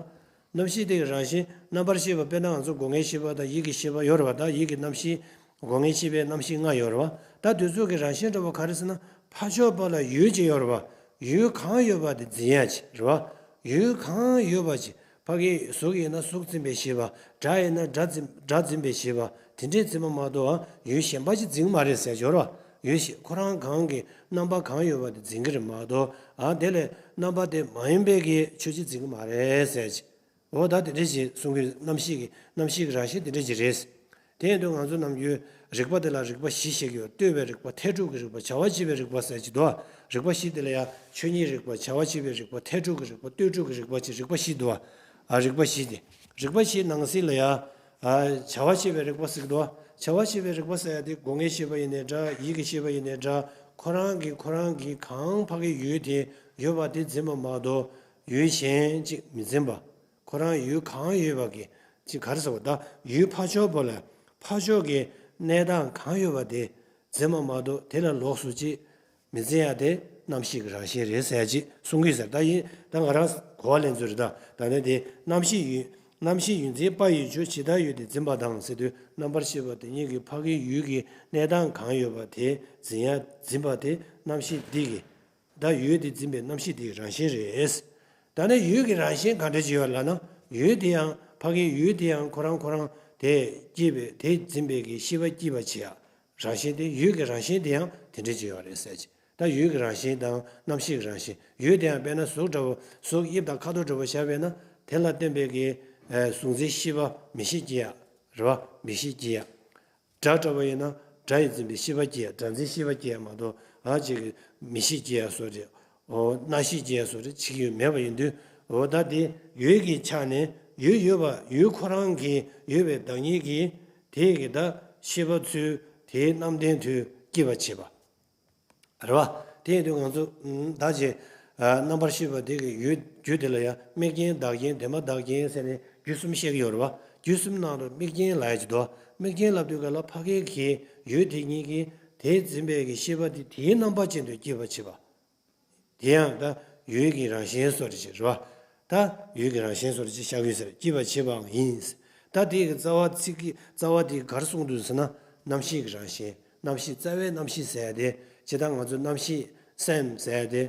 རྣམ་ཤེས་དེ་གི་རང་བཞིན་རྣམ་པར་ཤེས་པ་དཔེར་ན་ང་ཚོ་སྒོ་ལྔའི་ཤེས་པ་དང་ཡིད་ཀྱི་ཤེས་པ་ཡོད་རེད་བ། ད་ཡིད་ཀྱི་རྣམ་ཤེས་སྒོ་ལྔའི་ཤེས་པའི་རྣམ་ཤེས་ལྔ་ཡོད་རེད་བ། ད་དེ་ཚོ་གི་རང་བཞིན་འདྲ་བོ་ག་རེ་ཟེར་ན་ཕར་ཕྱོགས་པ་ལ་ཡུལ་ཅིག་ཡོད་རེད་བ། ཡུལ་གང་ཡོད་པ་དེ་འཛིན་ཡ་ཅིག་རེད་བ། ཡུལ་གང་ཡོད་པ་ཅིག་ཕ་གི་གཟུགས་ཡིན་ན་གཟུགས་འཛིན་པའི་ཤེས་པ། སྒྲ་ཡིན་ན་སྒྲ་འཛིན་སྒྲ་འཛིན་པའི་ཤེས་པ། དེ་འདྲས་འཛིན་པ་མ་གཏོགས་ཡུལ་གཞན་པ་ཅིག་འཛིན་གྱི་མ་རེད་ཟེར་ཡ་ཅིག་ཡོད་རེད་བ། ཡུལ་གཞན་ཁོ་རང་གང་གི་རྣམ་པ་གང་ཡོད་པ་དེ་འཛིན་གྱི་རེད་མ་གཏོགས་ཨ་དེ་ལས་རྣམ་པ་དེ་མ་ཡིན་པའི་གི་ཆོས་ཅིག་འཛིན་གྱི་མ་རེད་ཟེར་ཡ་ཅིག་འོ་ད་དེ་འདྲ་ཞིག་གསུང་གི་རྣམ་ཤེས་ཀྱི་རྣམ་ཤེས་ཀྱི་རང་བཞིན་དེ་འདྲ་ཞིག་རེད། དེ་ཡིན་དུས་ང་ཚོ་ནམ་རྒྱུན་རིག་པ་དེ་ལ་རིག་པ་བཞི་ཞེས་ཀྱི་ཡོད། ལྟོས་པའི་རིག་པ། ཐལ་སྒྲུབ་ཀྱི་རིག་པ། བྱ་བ་བྱེད་པའི་རིག་པ་ཟེར་གྱི་འདུག་རིག་པ་བཞི་དེ་ལ་ཡང་ཆོས་ཉིད་རིག་པ། བྱ་བ་བྱེད་པའི་རིག་པ། ཐལ་སྒྲུབ་ཀྱི་རིག་པ། ལྟོས་གྲུབ་ཀྱི་རིག་པ་བཅས་རིག་པ་བཞི་འདུག་ཨ་རིག་པ་བཞི་དེ། རིག་པ་བཞིའི་ནང་གསེས་ལ་ཡང་ཨ་བྱ་བ་བྱེད་པའི་རིག་པ་ཟེར་གྱི་འདུག་བྱ་བ་བྱེད་པའི་རིག་པ་ཟེར་ཡ་དེ་སྒོ་ལྔའི་ཤེས་པ་ཡིན་ནའི་འདྲ། ཡིད་ཀྱི་ཤེས་པ་ཡིན་ནའི་འདྲ། ཁོ་རང་གིས་ཁོ་རང་གིས་གང་ཕ་གི་ཡུལ་དེ་ཡོད་པ་དེ་འཛིན་པ་མ་གཏོགས་ཡུལ་གཞན་ཅིག་མི་འཛིན་པ། ཁོ་རང་ཡུལ་གང་ཡོད་པ་གི་ཅིག་ག་རེ་ཟེར་བ། ད་ཡུལ་ཕར་ཕྱོགས་པོ་ལ་ཕར་ཕྱོགས་ཀྱི་གནས་སྟངས་གང་ཡོད་པ་དེ་འཛིན་པ་མ་གཏོགས་དེ་ལ་ལོགས་སུ་ཅིག་མི་འཛིན་ཡ་དེ་རྣམ་ཤེས་ཀྱི་རང་བཞིན་རེད་ཟེར་ཡ་ཅིག་གསུང་གི་ཟེར། ད་ཡིན་ད་ང་རང་གོ་བ་ལེན་ཚུལ་རེད། ད་ད་ནི་དེ་རྣམ་ཤེས་ཡུལ་རྣམ་ཤེས་ཡུལ་འཛིན་པ་ཡི་ཆོས། ཇི་ལྟར་ཡོད་དེ་འཛིན་པ་དང་ཟེར་དུས་རྣམ་པར་ཤེས་པ་དེ་ཉིད་ཀྱིས་ཕ་གིའི་ཡུལ་གྱི་གནས་སྟངས་གང་ཡོད་པ་དེ་འཛིན་ཡ་འཛིན་པ་དེ་རྣམ་ཤེས་འདི་གི་ད་ཡུལ་དེ་འཛིན་པའི་རྣམ་ཤེས་དེའི་རང་བཞིན་རེད། ད་ནི་ཡུལ་གྱི་རང་བཞིན་ག་འདྲ་ཅིག་ཡོད་ལབ་ན། ཡུལ་དེ་ཡང་ཕ་གིའི་ཡུལ་དེ་ཡང་ཁོ་རང་ཁོ་རང་དེ་སྐྱེས་པའི་དེ་འཛིན་པའི་གི་ཤེས་པ་སྐྱེས་པ་བྱེད་ཡ། རང་བཞིན་དེ་ཡུལ་གྱི་རང་བཞིན་དེ་ཡང་དེ་འདྲ་ཅིག་ཡོད་རེད་ཟེར་གྱི། ད་ཡུལ་གྱི་རང་བཞིན་དང་རྣམ་ཤེས་ཀྱི་རང་བཞིན། ཡུལ་དེ་ཡང་དཔེར་ན་གཟུགས་འདྲ་བོ། གཟུགས་དབྱིབས་དང་ཁ་དོག་འདྲ་བོ་བཞག་པས་ན། དེ་ལ་བརྟེན་པའི་གི་གཟུགས་འཛིན་ཤེས་པ་མིག་ཤེས་སྐྱེ་ཡ། རེད་བ། མིག་ཤེས་སྐྱེ་ཡ། སྒྲ་འདྲ་བོ་ཡིན་ན་སྒྲ་ཡིས་འཛིན་པའི་ཤེས་པ་སྐྱེ་ཡ། སྒྲ་འཛིན་ཤེས་པ་སྐྱེ་ཡ་མ་གཏོགས། ཨ་ཅིག་གི་མིག་ཤེས་སྐྱེ་ཡ་སོགས་རེད། འོ་རྣ་ཤེས་སྐྱེ་ཡ་སོགས་རེད། ཅིག་ཡོད་མེད་པ་ཡིན་དུས། འོ་ད་དེ་ཡུལ་གྱི་ཆ་ནས་ཡུལ་ཡོད་པ། ཡུལ་ཁོ་རང་གི་ཡོད་པའི་བདག་ཉིད་ཀྱིས་དེ་གི་ད་ཤེས་པ་ཚུལ་དེའི་རྣམ་ལྡན་དུ་སྐྱེད་པར་བྱེད་པ། རེད་བ། དེ་ཡིན་དུས་ང་ཚོ་ཨ་བདག་ཅེས་ཨ་རྣམ་པར་ཤེས་པ་དེ་གི་ཡུལ་རྒྱུ་དེ་ལ་ཡང་དམིགས་རྐྱེན་བདག་རྐྱེན་བདེན་པ་བདག་རྐྱེན་ཟེར་ནས་རྒྱུ་གསུམ་བཤད་ཀྱི་ཡོད་རེད་བ། རྒྱུ་གསུམ་ནང་དུ་དམིགས་རྐྱེན་ལབ་ཡ་ཅིག་འདུག་དམིགས་རྐྱེན་ལབ་དུས་ག་ལ་ཕ་གི་གི་ཡུལ་དེ་ཉིད་ཀྱིས་དེ་འཛིན་པའི་གི་ཤེས་པ་དེ་དེའི་རྣམ་པ་ཅན་དུ་སྐྱེད་པར་བྱེད་པ། དེ་ཡང་ད་ཡུལ་གྱི་རང་བཞིན་སོགས་རེད་ཅེས་རེད་བ། ད་ཡུལ་གྱི་རང་བཞིན་སོགས་རེད་ཅེས་བཞག་ཡོད་ཟེར། སྐྱེད་པར་བྱེད་པའང་ཡིན། ད་དེ་གི་རྩ་བ་ཚིག་གི་རྩ་བ་དེ་ག་རེ་གསུངས་འདུག་ཟེར་ན། རྣམ་ཤེས་ཀྱི་རང་བཞིན། རྣམ་ཤེས། རྩ་བའི་རྣམ་ཤེས་ཟེར་ཡ་དེ། ཇི་ལྟར་ང་ཚོ་རྣམ་ཤེས་སེམས་ཟེར་ཡ་དེ།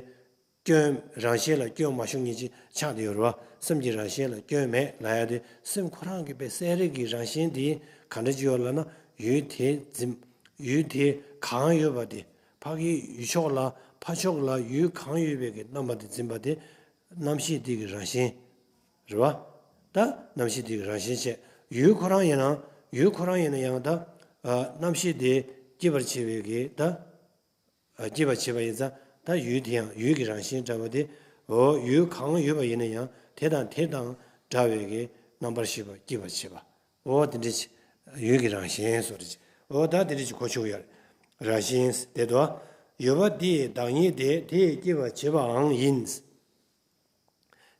སྐྱོན། རང་བཞིན་ལ་སྐྱོན་མ་ཞུགས་མཁན་ཅིག་ཆགས་བསྡད་ཡོད་རེད་བ། སེམས་ཀྱི་རང་བཞིན་ལ་སྐྱོན་མེད་ལབ་ཡ་དེ། སེམས་ཁོ་རང་གི་པའི་གསལ་རིག་གི་རང་བཞིན་དེ་ག་འདྲ་ཅིག་ཡོད་ལབ་ན། ཡུལ་དེ་འཛིན། ཡུལ་དེ་གང་ཡོད་པ་དེ། ཕ་གི་ཡུལ་ཕྱོགས་ལ། ཕ་ཕྱོགས་ལ་ཡུལ་གང་ཡོད་པའི་གི་རྣམ་པ་དེ་འཛིན་པ་དེ། རྣམ་ཤེས་དེ་གི་རང་བཞིན་རེད་བ། ད་རྣམ་ཤེས་དེ་གི་རང་བཞིན་བྱས། ཡུལ་ཁོ་རང་ཡིན་ན། ཡུལ་ཁོ་རང་ཡིན་ན་ཡང་ད་ཨ་རྣམ་ཤེས་དེ་སྐྱེད་པར་བྱེད་པའི་གི་ད། ཨ་སྐྱེད་པར་བྱེད་པ་ཡིན་ཙང་། ད་ཡུལ་དེ་ཡང་ཡུལ་གྱི་རང་བཞིན་འདྲ་བ་དེ། འོ་ཡུལ་གང་ཡོད་པ་ཡིན་ན་ཡང་དེ་དང་དེ་དང་འདྲ་བའི་གི་རྣམ་པར་ཤེས་པ་སྐྱེད་པར་བྱེད་པ། འོ་དེ་འདྲ་ཅིག་ཡུལ་གྱི་རང་བཞིན་སོགས་རེད་ཅིག་འོ་ད་དེ་འདྲ་ཅིག་གོ་ཆོག་ཡོད་རེད། རང་བཞིན་དེ་དོ། ཡོད་པ་དེའི་བདག་ཉིད་དེ། དེས་སྐྱེད་པར་བྱེད་པའང་ཡིན།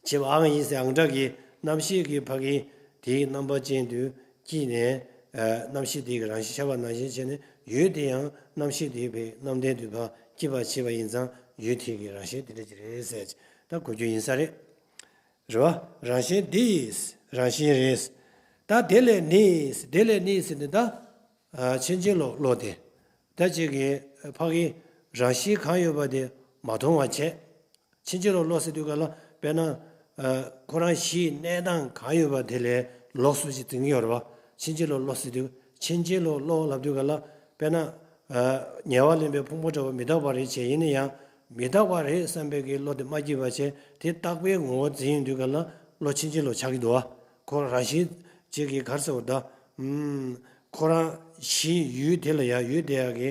བྱེད་པའང་ཡིན་ཟེར། ཨང་དྲག་གི་རྣམ་ཤེས་ཀྱི་ཕ་གི་དེའི་རྣམ་པ་ཅན་དུ་སྐྱེས་ནས། ཨ་རྣམ་ཤེས་དེ་གི་རང་བཞིན་ཤར་བ་ནང་བཞིན་བྱས་ནས། ཡུལ་དེ་ཡང་རྣམ་ཤེས་དེ་པའི་རྣམ་ལྡན་དུ་ཕར་སྐྱེད་པར་བྱེད་པ་ཡིན་ཙང་། ཡུལ་དེ་གི་རང་བཞིན་དེ་འདྲ་ཅིག་རེད་ཟེར། ད་གོ་རྒྱུ་ཡིན་ས་རེད། རེད་བ། རང་བཞིན་འདི་ཡི་རང་བཞིན་རེད། ད་དེ་ལས་ནི། དེ་ལས་ནི་ཟེར་ནས་ད། ཨ་ཕྱིན་ཅི་ལོག་བློ་དེ། ད་ཅིག་གི་ཕ་གི་རང་བཞིན་གང་ཡོད་པ་དེ་མ་མཐོང་བ་བྱས། ཕྱིན་ཅི་ལོག་བློ་ཟེར་དུས་ག་ལ། དཔེར་ན་ཨ་ཁོ་རང་གཞིའི་གནས་སྟངས་གང་ཡོད་པ་དེ་ལས་ལོགས་སུ་ཅིག་འཛིན་གྱི་ཡོད་རེད་བ། ཕྱིན་ཅི་ལོག་བློ་ཟེར་དུས། ཕྱིན་ཅི་ལོག་བློ་ལབ་དུས་ག་ལ། དཔེར་ན་ཨ་ཉེ་བར་ལེན་པའི་ཕུང་པོ་འདྲ་བ་མི་རྟག་པ་རེད་བྱས། ཡིན་ན་ཡང་མི་རྟག་པ་རེད་བསམ་པའི་གི་བློ་དེ་མ་སྐྱེས་པ་བྱས། དེ་རྟག་པའི་ངོ་བོ་འཛིན་ཡོང་དུས་ག་ལ་བློ་ཕྱིན་ཅི་ལོག་ཆགས་ཀྱི་འདུག་བ། ཁོ་རང་བཞིན་ཅིག་གི་ག་རེ་ཟེར་བ་ད། ཨུམ། ཁོ་རང་གཞིའི་ཡུལ་དེ་ལ་ཡང་ཡུལ་དེ་ཡང་གི་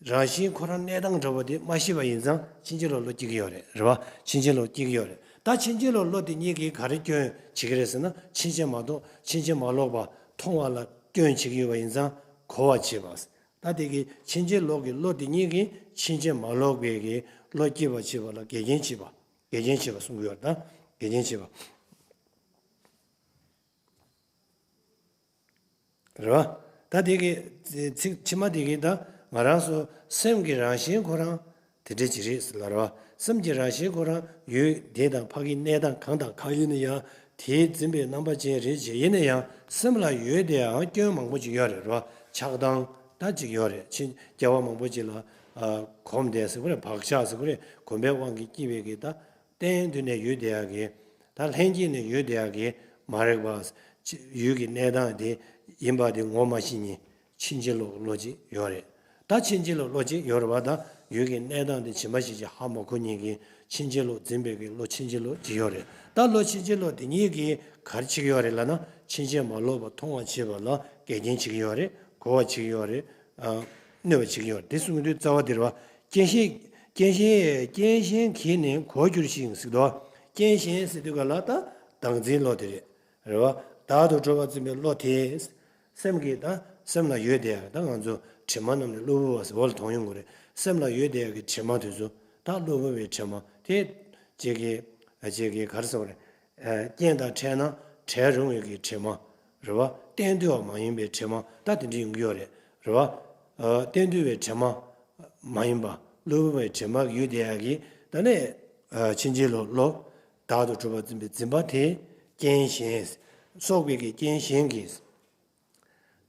རང་བཞིན་ཁོ་རང་གནས་སྟངས་འདྲ་བ་དེ་མ་ཤེས་པ་ཡིན་ཙང་། ཕྱིན་ཅི་ལོག་བློ་སྐྱེ་གི་ཡོད་རེད། རེད་བ། ཕྱིན་ཅི་ལོག་སྐྱེ་གི་ཡོད་རེད། ད་ཕྱིན་ཅི་ལོག་བློ་དེ་གཉིས་ཀྱིས་ག་རེ་སྐྱོན་བྱེད་ཀྱི་རེད་ཟེར་ན། ཕྱིན་ཅི་མ་གཏོགས། ཕྱིན་ཅི་མ་ལོག་པ་མཐོང་བ་ལ་སྐྱོན་བྱེད་ཀྱི་ཡོད་པ་ཡིན་ཙང་། གོ་བར་བྱེད་པ། ད་དེ་གི་ཕྱིན་ཅི་ལོག་གི་བློ་དེ་གཉིས་ཀྱིས་ཕྱིན་ཅི་མ་ལོག་པའི་གི་བློ་སྐྱེད་པར་བྱེད་པ་ལ་འགལ་རྐྱེན་བྱེད་པ། འགལ་རྐྱེན་བྱེད་པ་གསུང་གི་ཡོད་རེད། ད་འགལ་རྐྱེན་བྱེད་པ། རེད་བ། ད་དེ་གི་ཚིག་ཕྱི་མ་དེ་གི་ད་ང་རང་ཚོ་སེམས་ཀྱི་རང་བཞིན་ཁོ་རང་དེ་འདྲ་ཅིག་རེད་ཟེར་ལབ་རེད་བ། སེམས་ཀྱི་རང་བཞིན་ཁོ་རང་ཡུལ་དེ་དང་ཕ་གི་གནས་སྟངས་གང་དང་གང་ཡིན་ན་ཡང་དེའི་འཛིན་པའི་རྣམ་པ་ཅན་རེད་ཅེས། ཡིན་ན་ཡང་སེམས་ལ་ཡོད་དེ་ཡང་སྐྱོན་མང་པོ་ཅིག་ཡོད་རེད། རེད་བ། ཆགས་སྡང་ད་ཅིག་ཡོད་རེད། ཕྱིན་སྐྱེ་བ་མང་པོ་ཅིག་ལ་ཨ་གོམས་བསྡད་ཟེར་དགོས་རེད། བག་ཆགས་ཟེར་དགོས་རེད། གོམས་པའི་དབང་གིས་སྐྱེས་པའི་གི་ད། གཏན་དུ་ནས་ཡོད་བསྡད་ཡག་གི། ད་ལྷན་སྐྱེས་ནས་ཡོད་བསྡད་ཡག་གི་མ་རིག་པ། ཡུལ་གྱི་གནས་སྟངས་དེ་ཡིན་པ་དེ་ངོ་མ་ཤེས་མཁན་ཕྱིན་ཅི་ལོག་བློ་ཅིག་ཡོད་རེད། ད་ཕྱིན་ཅི་ལོག་བློ་ཅིག་ཡོད་རེད་བ། ད་ཡུལ་གྱི་གནས་སྟངས་དེ་ཇི་མ་ཇི་བཞིན་ཧ་མ་གོ་མཁན་གྱི་ཕྱིན་ཅི་ལོག་འཛིན་པའི་གི་བློ་ཕྱིན་ཅི་ལོག་ཅིག་ཡོད་རེད། ད་བློ་ཕྱིན་ཅི་ལོག་དེ་གཉིས་ཀྱིས་ག་རེ་བྱེད་ཀྱི་ཡོད་རེད་ལབ་ན། ཕྱིན་ཅི་མ་ལོག་པ་མཐོང་བ་བྱེད་པ་ལ་འགལ་རྐྱེན་བྱེད་ཀྱི་ཡོད་རེད། གོ་བ་བྱེད་ཀྱི་ཡོད་རེད། ཨ་གནོད་པ་བྱེད་ཀྱི་ཡོད་རེད། དེ་གསུང་གི་དུས་རྩ་བ་དེ་རེད་བ། རྐྱེན་གཞན། རྐྱེན་གཞན། རྐྱེན་གཞན་གྱིས་ནི་གོ་འགྱུར་ཞིང་ཟེར་དུས། རྐྱེན་གཞན་ཟེར་དུས་ག་ལ་ད་བདག་འཛིན་བློ་དེ་རེད། རེད་བ། བདག་ཏུ་གྲུབ་པར་འཛིན་པའི་བློ་དེ། སེམས་ཀྱི་ད་སེམས་ལ་ཡོད་དེ་ཡག་ད་ང་ཚོ་དྲི་མ་རྣམས་ནི་གློ་བུར་བ་ཟེར་བ་ལ་མཐོང་ཡོང་གི་རེད། སེམས་ལ་ཡོད་དེ་ཡག་གི་དྲི་མ་དེ་ཚོ། ད་གློ་བུར་བའི་དྲི་མ་དེ། ཅིག་གི་ཅིག་གི་ག་རེ་ཟེར་དགོས་རེད། རྐྱེན་དང་འཕྲད་ན་བྲལ་རུང་བའི་གི་དྲི་མ། རེད་བ། གཏན་དུའང་མ་ཡིན་པའི་དྲི་མ་ད་དེ་འདྲ་ཡོང་གི་ཡོད་རེད། རེད་བ། གཏན་དུ་བའི་དྲི་མ་མ་ཡིན་པ། གློ་བུར་བའི་དྲི་མ་ཡོད་དེ་ཡག་གི། ད་ནི་ཕྱིན་ཅི་ལོག་བློ། བདག་ཏུ་གྲུབ་པར་འཛིན་པའི་འཛིན་པ་དེ་རྐྱེན་གཞན། སོགས་པའི་གི་རྐྱེན་གཞན་གྱིས།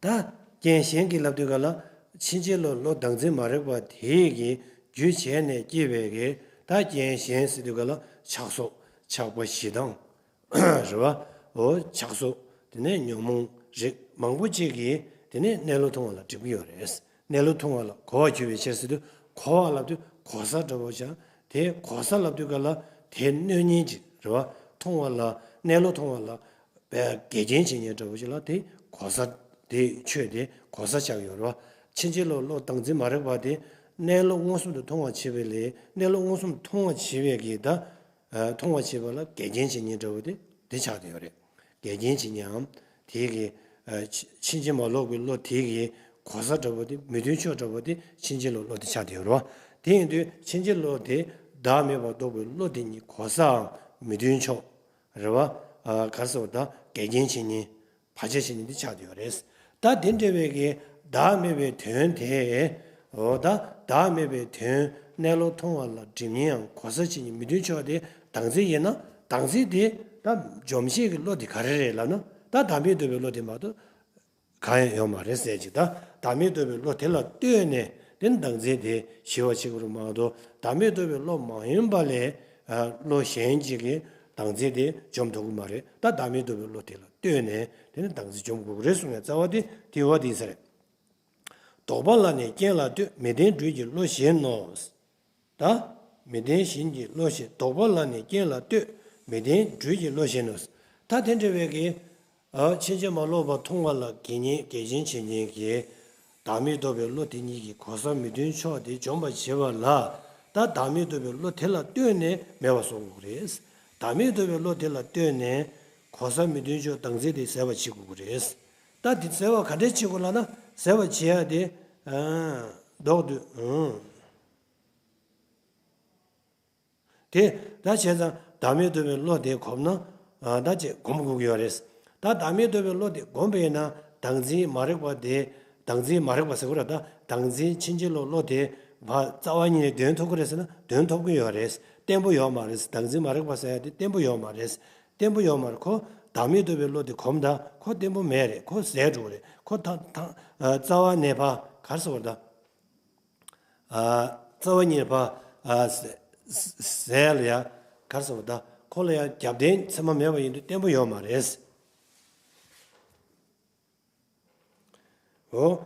ད་རྐྱེན་གཞན་གྱིས་ལབ་དུས་ག་ལ། ཕྱིན་ཅི་ལོག་བློ་བདག་འཛིན་མ་རིག་པ་དེ་གི་རྒྱུ་བྱས་ནས་སྐྱེས་པའི་གི། ད་རྐྱེན་གཞན་ཟེར་དུས་ག་ལ་ཆགས་སོགས། ཆགས་པ་ཞེ་སྡང་། རེད་བ། འོ་ཆགས་སོགས། དེ་ནས་ཉོན་མོངས་རིགས་མང་པོ་ཅིག་གིས་དེ་ནས་གནས་ལུགས་མཐོང་བ་ལ་སྒྲིབ་ཀྱི་ཡོད་རེད། གནས་ལུགས་མཐོང་བ་ལ་གོ་བར་གྱུར་པའི་ཕྱིར་ཟེར་དུས། གོ་བ་ལབ་དུས་གོ་ས་འདྲ་བོ་ཅིག་དེ་གོ་ས་ལབ་དུས་ག་ལ་དེ་གནོད་མཁན་ཅིག་རེད་བ། མཐོང་བ་ལ་གནས་ལུགས་མཐོང་བ་ལ་བས་འགལ་རྐྱེན་བྱེད་མཁན་འདྲ་བོ་ཅིག་ལ་དེ་གོ་ས། དེ་ཆོས་དེ་གོ་ས་ཆགས་ཡོད་རེད་བ། ཕྱིན་ཅི་ལོག་བློ་བདག་འཛིན་མ་རིག་པ་དེ་གནས་ལུགས་མངོན་སུམ་དུ་མཐོང་བར་བྱེད་པའི་ལས། གནས་ལུགས་མངོན་སུམ་དུ་མཐོང་བར་བྱེད་པའི་གི་ད། མཐོང་བར་བྱེད་པ་ལ་འགལ་རྐྱེན་བྱེད་མཁན་འདྲ་བོ་དེ་དེ་ཆགས་བསྡད་ཡོད་རེད། འགལ་རྐྱེན་བྱེད་མཁན་འམ། དེ་གི་ཕྱིན་ཕྱིན་ཅི་མ་ལོག་པའི་བློ་དེ་གི་གོ་ས་འདྲ་བོ་དེ་མི་མཐུན་ཕྱོགས་འདྲ་བོ་དེ་ཕྱིན་ཅི་ལོག་བློ་དེ་ཆགས་བསྡད་ཡོད་རེད་བ། དེ་ཡིན་དུས་ཕྱིན་ཅི་ལོག་དེ་བདག་མེད་པར་རྟོགས་པའི་བློ་དེ་ཉིད་གོ་སའམ་མི་མཐུན་ཕྱོགས་རེད་བ། ག་རེ་ཟེར་བ་ད་འགལ་རྐྱེན་བྱེད་མཁན། བར་ཆད་བྱེད་མཁན་འདི་ཆགས་བསྡད་ཡོད་རེད། ད་དེ་འདྲ་བའི་གི་བདག་མེད་པའི་དོན་དེ། འོ་ད་བདག་མེད་པའི་དོན་གནས་ལུགས་མཐོང་བ་ལ་སྒྲིབ་མཁན་ཡང་གོ་ས་བྱེད་མཁན་མི་མཐུན་ཕྱོགས་དེ་བདག་འཛིན་ཡིན་ན། བདག་འཛིན་དེ་ད་འཇོམས་ཤེས་ཀྱི་བློ་དེ་ག་རེ་རེད་ལབ་ན། ད་བདག་མེད་རྟོགས་པའི་བློ་དེ་མ་གཏོགས་གང་ཡང་ཡོད་མ་རེད་ཟེར་ཅིག་ད་བདག་མེད་རྟོགས་པའི་བློ་དེ་ལ་ལྟོས་ནས་དེ་ནི་བདག་འཛིན་དེ་ཞི་བར་བྱེད་དགོས་རེད་མ་གཏོགས། བདག་མེད་རྟོགས་པའི་བློ་མ་ཡིན་པ་ལས་བློ་གཞན་ཅིག་གིས་བདག་འཛིན་དེ་འཇོམས་ཐུབ་ཀྱི་མ་རེད། ད་བདག་མེད་རྟོགས་པའི་བློ་དེ་ལ་ལྟོས་ནས་དེ་ནི་བདག་འཛིན་འཇོམས་དགོས་ཀྱི་རེད་གསུངས་ནས་རྩ་བ་དེ་དེ་བ་དེ་ཡིན་ས་རེད། ལྡོག་པ་ལ་ནི་རྐྱེན་ལ་ལྟོས། མི་ལྡན་སྦྲུལ་གྱི་བློ་གཞན་ནོ། ད་མི་ལྡན་གཞན་གྱི་བློ་གཞན། ལྡོག་པ་ལ་ནི་རྐྱེན་ལ་ལྟོས། མི་ལྡན་སྦྲུལ་གྱི་བློ་གཞན་ནོ། ད་དེ་འདྲ་བའི་གི་ཕྱིན་ཅི་མ་ལོག་པ་མཐོང་བ་ལ་འགལ་རྐྱེན་འགལ་རྐྱེན་བྱེད་མཁན་གྱི་བདག་མེད་རྟོགས་པའི་བློ་དེ་ཉིད་ཀྱི་གོ་ས་མི་མཐུན་ཕྱོགས་དེ་འཇོམས་པར་བྱེད་པ་ལ། ད་བདག་མེད་རྟོགས་པའི་བློ་དེ་ལ་ལྟོས་ནས་མེད་པ་བཟོ་དགོས་ཀྱི་རེད། བདག་མེད་རྟོགས་པའི་བློ་དེ་ལ་ལྟོས་ནས་གོ་ས་མི་མཐུན་ཕྱོགས་བདག་འཛིན་དེ་ཟད་པར་བྱེད་དགོས་ཀྱི་རེད། ད་དེ་ཟད་པ་ག་འདྲས་བྱེད་དགོས་ལབ་ན། ཟད་པར་བྱེད་ཡ་དེ་ལྡོག་དུས། དེ་ད་བྱས་ཙང་བདག་མེད་རྟོགས་པའི་བློ་དེ་གོམས་ན། ད་ཅེས་སྒོམ་དགོས་ཀྱི་ཡོད་རེད། ད་བདག་མེད་རྟོགས་པའི་བློ་དེ་སྒོམ་པས་ན་བདག་འཛིན་མ་རིག་པ་དེ། བདག་འཛིན་མ་རིག་པ་ཟེར་དགོས་རེད། ད་བདག་འཛིན་ཕྱིན་ཅི་ལོག་བློ་དེ་བ་རྩ་བ་ཉིད་ནས་འདོན་ཐུབ་ཀྱི་རེད་ཟེར་ན་འདོན་ཐུབ་ཀྱི་ཡོད་རེད། བརྟན་པོ་ཡོད་མ་རེད། བདག་འཛིན་མ་རིག་པ་ཟེར་ཡ་དེ་བརྟན་པོ་ཡོད་མ་རེད། བརྟན་པོ་ཡོད་མ་རེད། ཁོ་བདག་མེད་རྟོགས་པའི་བློ་དེ་གོམས་ད་ཁོ་བརྟན་པོ་མེད་རེད། ཁོ་ཟད་འགྲོ་གི་རེད། ཁོ་ད་ད་རྩ་བ་ནས་ཕ་ག་རེ་ཟེར་དགོས་རེད་ད། རྩ་བ་ཉིད་ནས་ཕར་ཟད་ལ་ཡ་ག་རེ་ཟེར་བ་ད། ཁོ་ལ་ཡ་རྒྱབ་རྟེན་མཚན་མ་མེད་པ་ཡིན་དུས་བརྟན་པོ་ཡོད་མ་རེད། འོ།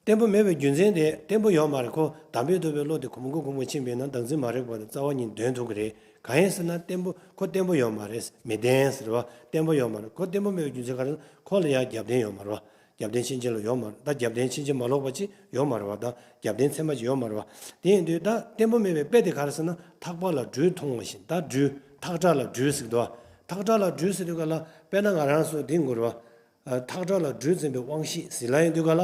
བརྟན་པོ་མེད་པའི་རྒྱུ་མཚན་དེ་བརྟན་པོ་ཡོད་མ་རེད། ཁོ་བདག་མེད་རྟོགས་པའི་བློ་དེ་གོམས་གོམས་གོམས་ཕྱིན་པས་ན་བདག་འཛིན་མ་རིག་པ་དེ་རྩ་བ་ཉིད་འདོན་ཐུབ་ཀྱི་རེད། གང་ཡིན་ཟེར་ན་བརྟན་པོ་ཁོ་བརྟན་པོ་ཡོད་མ་རེད། མི་ལྡན་ཟེར་བ་བརྟན་པོ་ཡོད་མ་རེད། ཁོ་བརྟན་པོ་མེད་པའི་རྒྱུ་མཚན་ག་རེ་ཟེར་ན་ཁོ་ལ་ཡ་རྒྱབ་རྟེན་ཡོད་མ་རེད་བ། རྒྱབ་རྟེན་ཕྱིན་ཅི་ལོག་ཡོད་མ་རེད། ད་རྒྱབ་རྟེན་ཕྱིན་ཅི་མ་ལོག་པ་ཅིག་ཡོད་མ་རེད་བ། ད་རྒྱབ་རྟེན་ཚད་མ་ཅིག་ཡོད་མ་རེད་བ། དེ་ཡིན་དུས་ད་བརྟན་པོ་མེད་པའི་དཔེ་དེ་ག་རེ་ཟེར་ན་ཐག་པ་ལ་སྦྲུལ་མཐོང་བ་བཞིན། ད་སྦྲུལ་ཐག་ཁྲ་ལ་སྦྲུལ་ཟེར་གི་འདུག་བ། ཐག་ཁྲ་ལ་སྦྲུལ་ཟེར་དུས་ག་ལ་དཔེར་ན་ང་རང་ཚོ་འདི་ངུ་རེད་བ། ཐག་ཁྲ་ལ་སྦྲུལ་འཛིན་པའི་དབང་ཤེས་ཟེར་ལ་ཡིན་དུས་ག་ལ།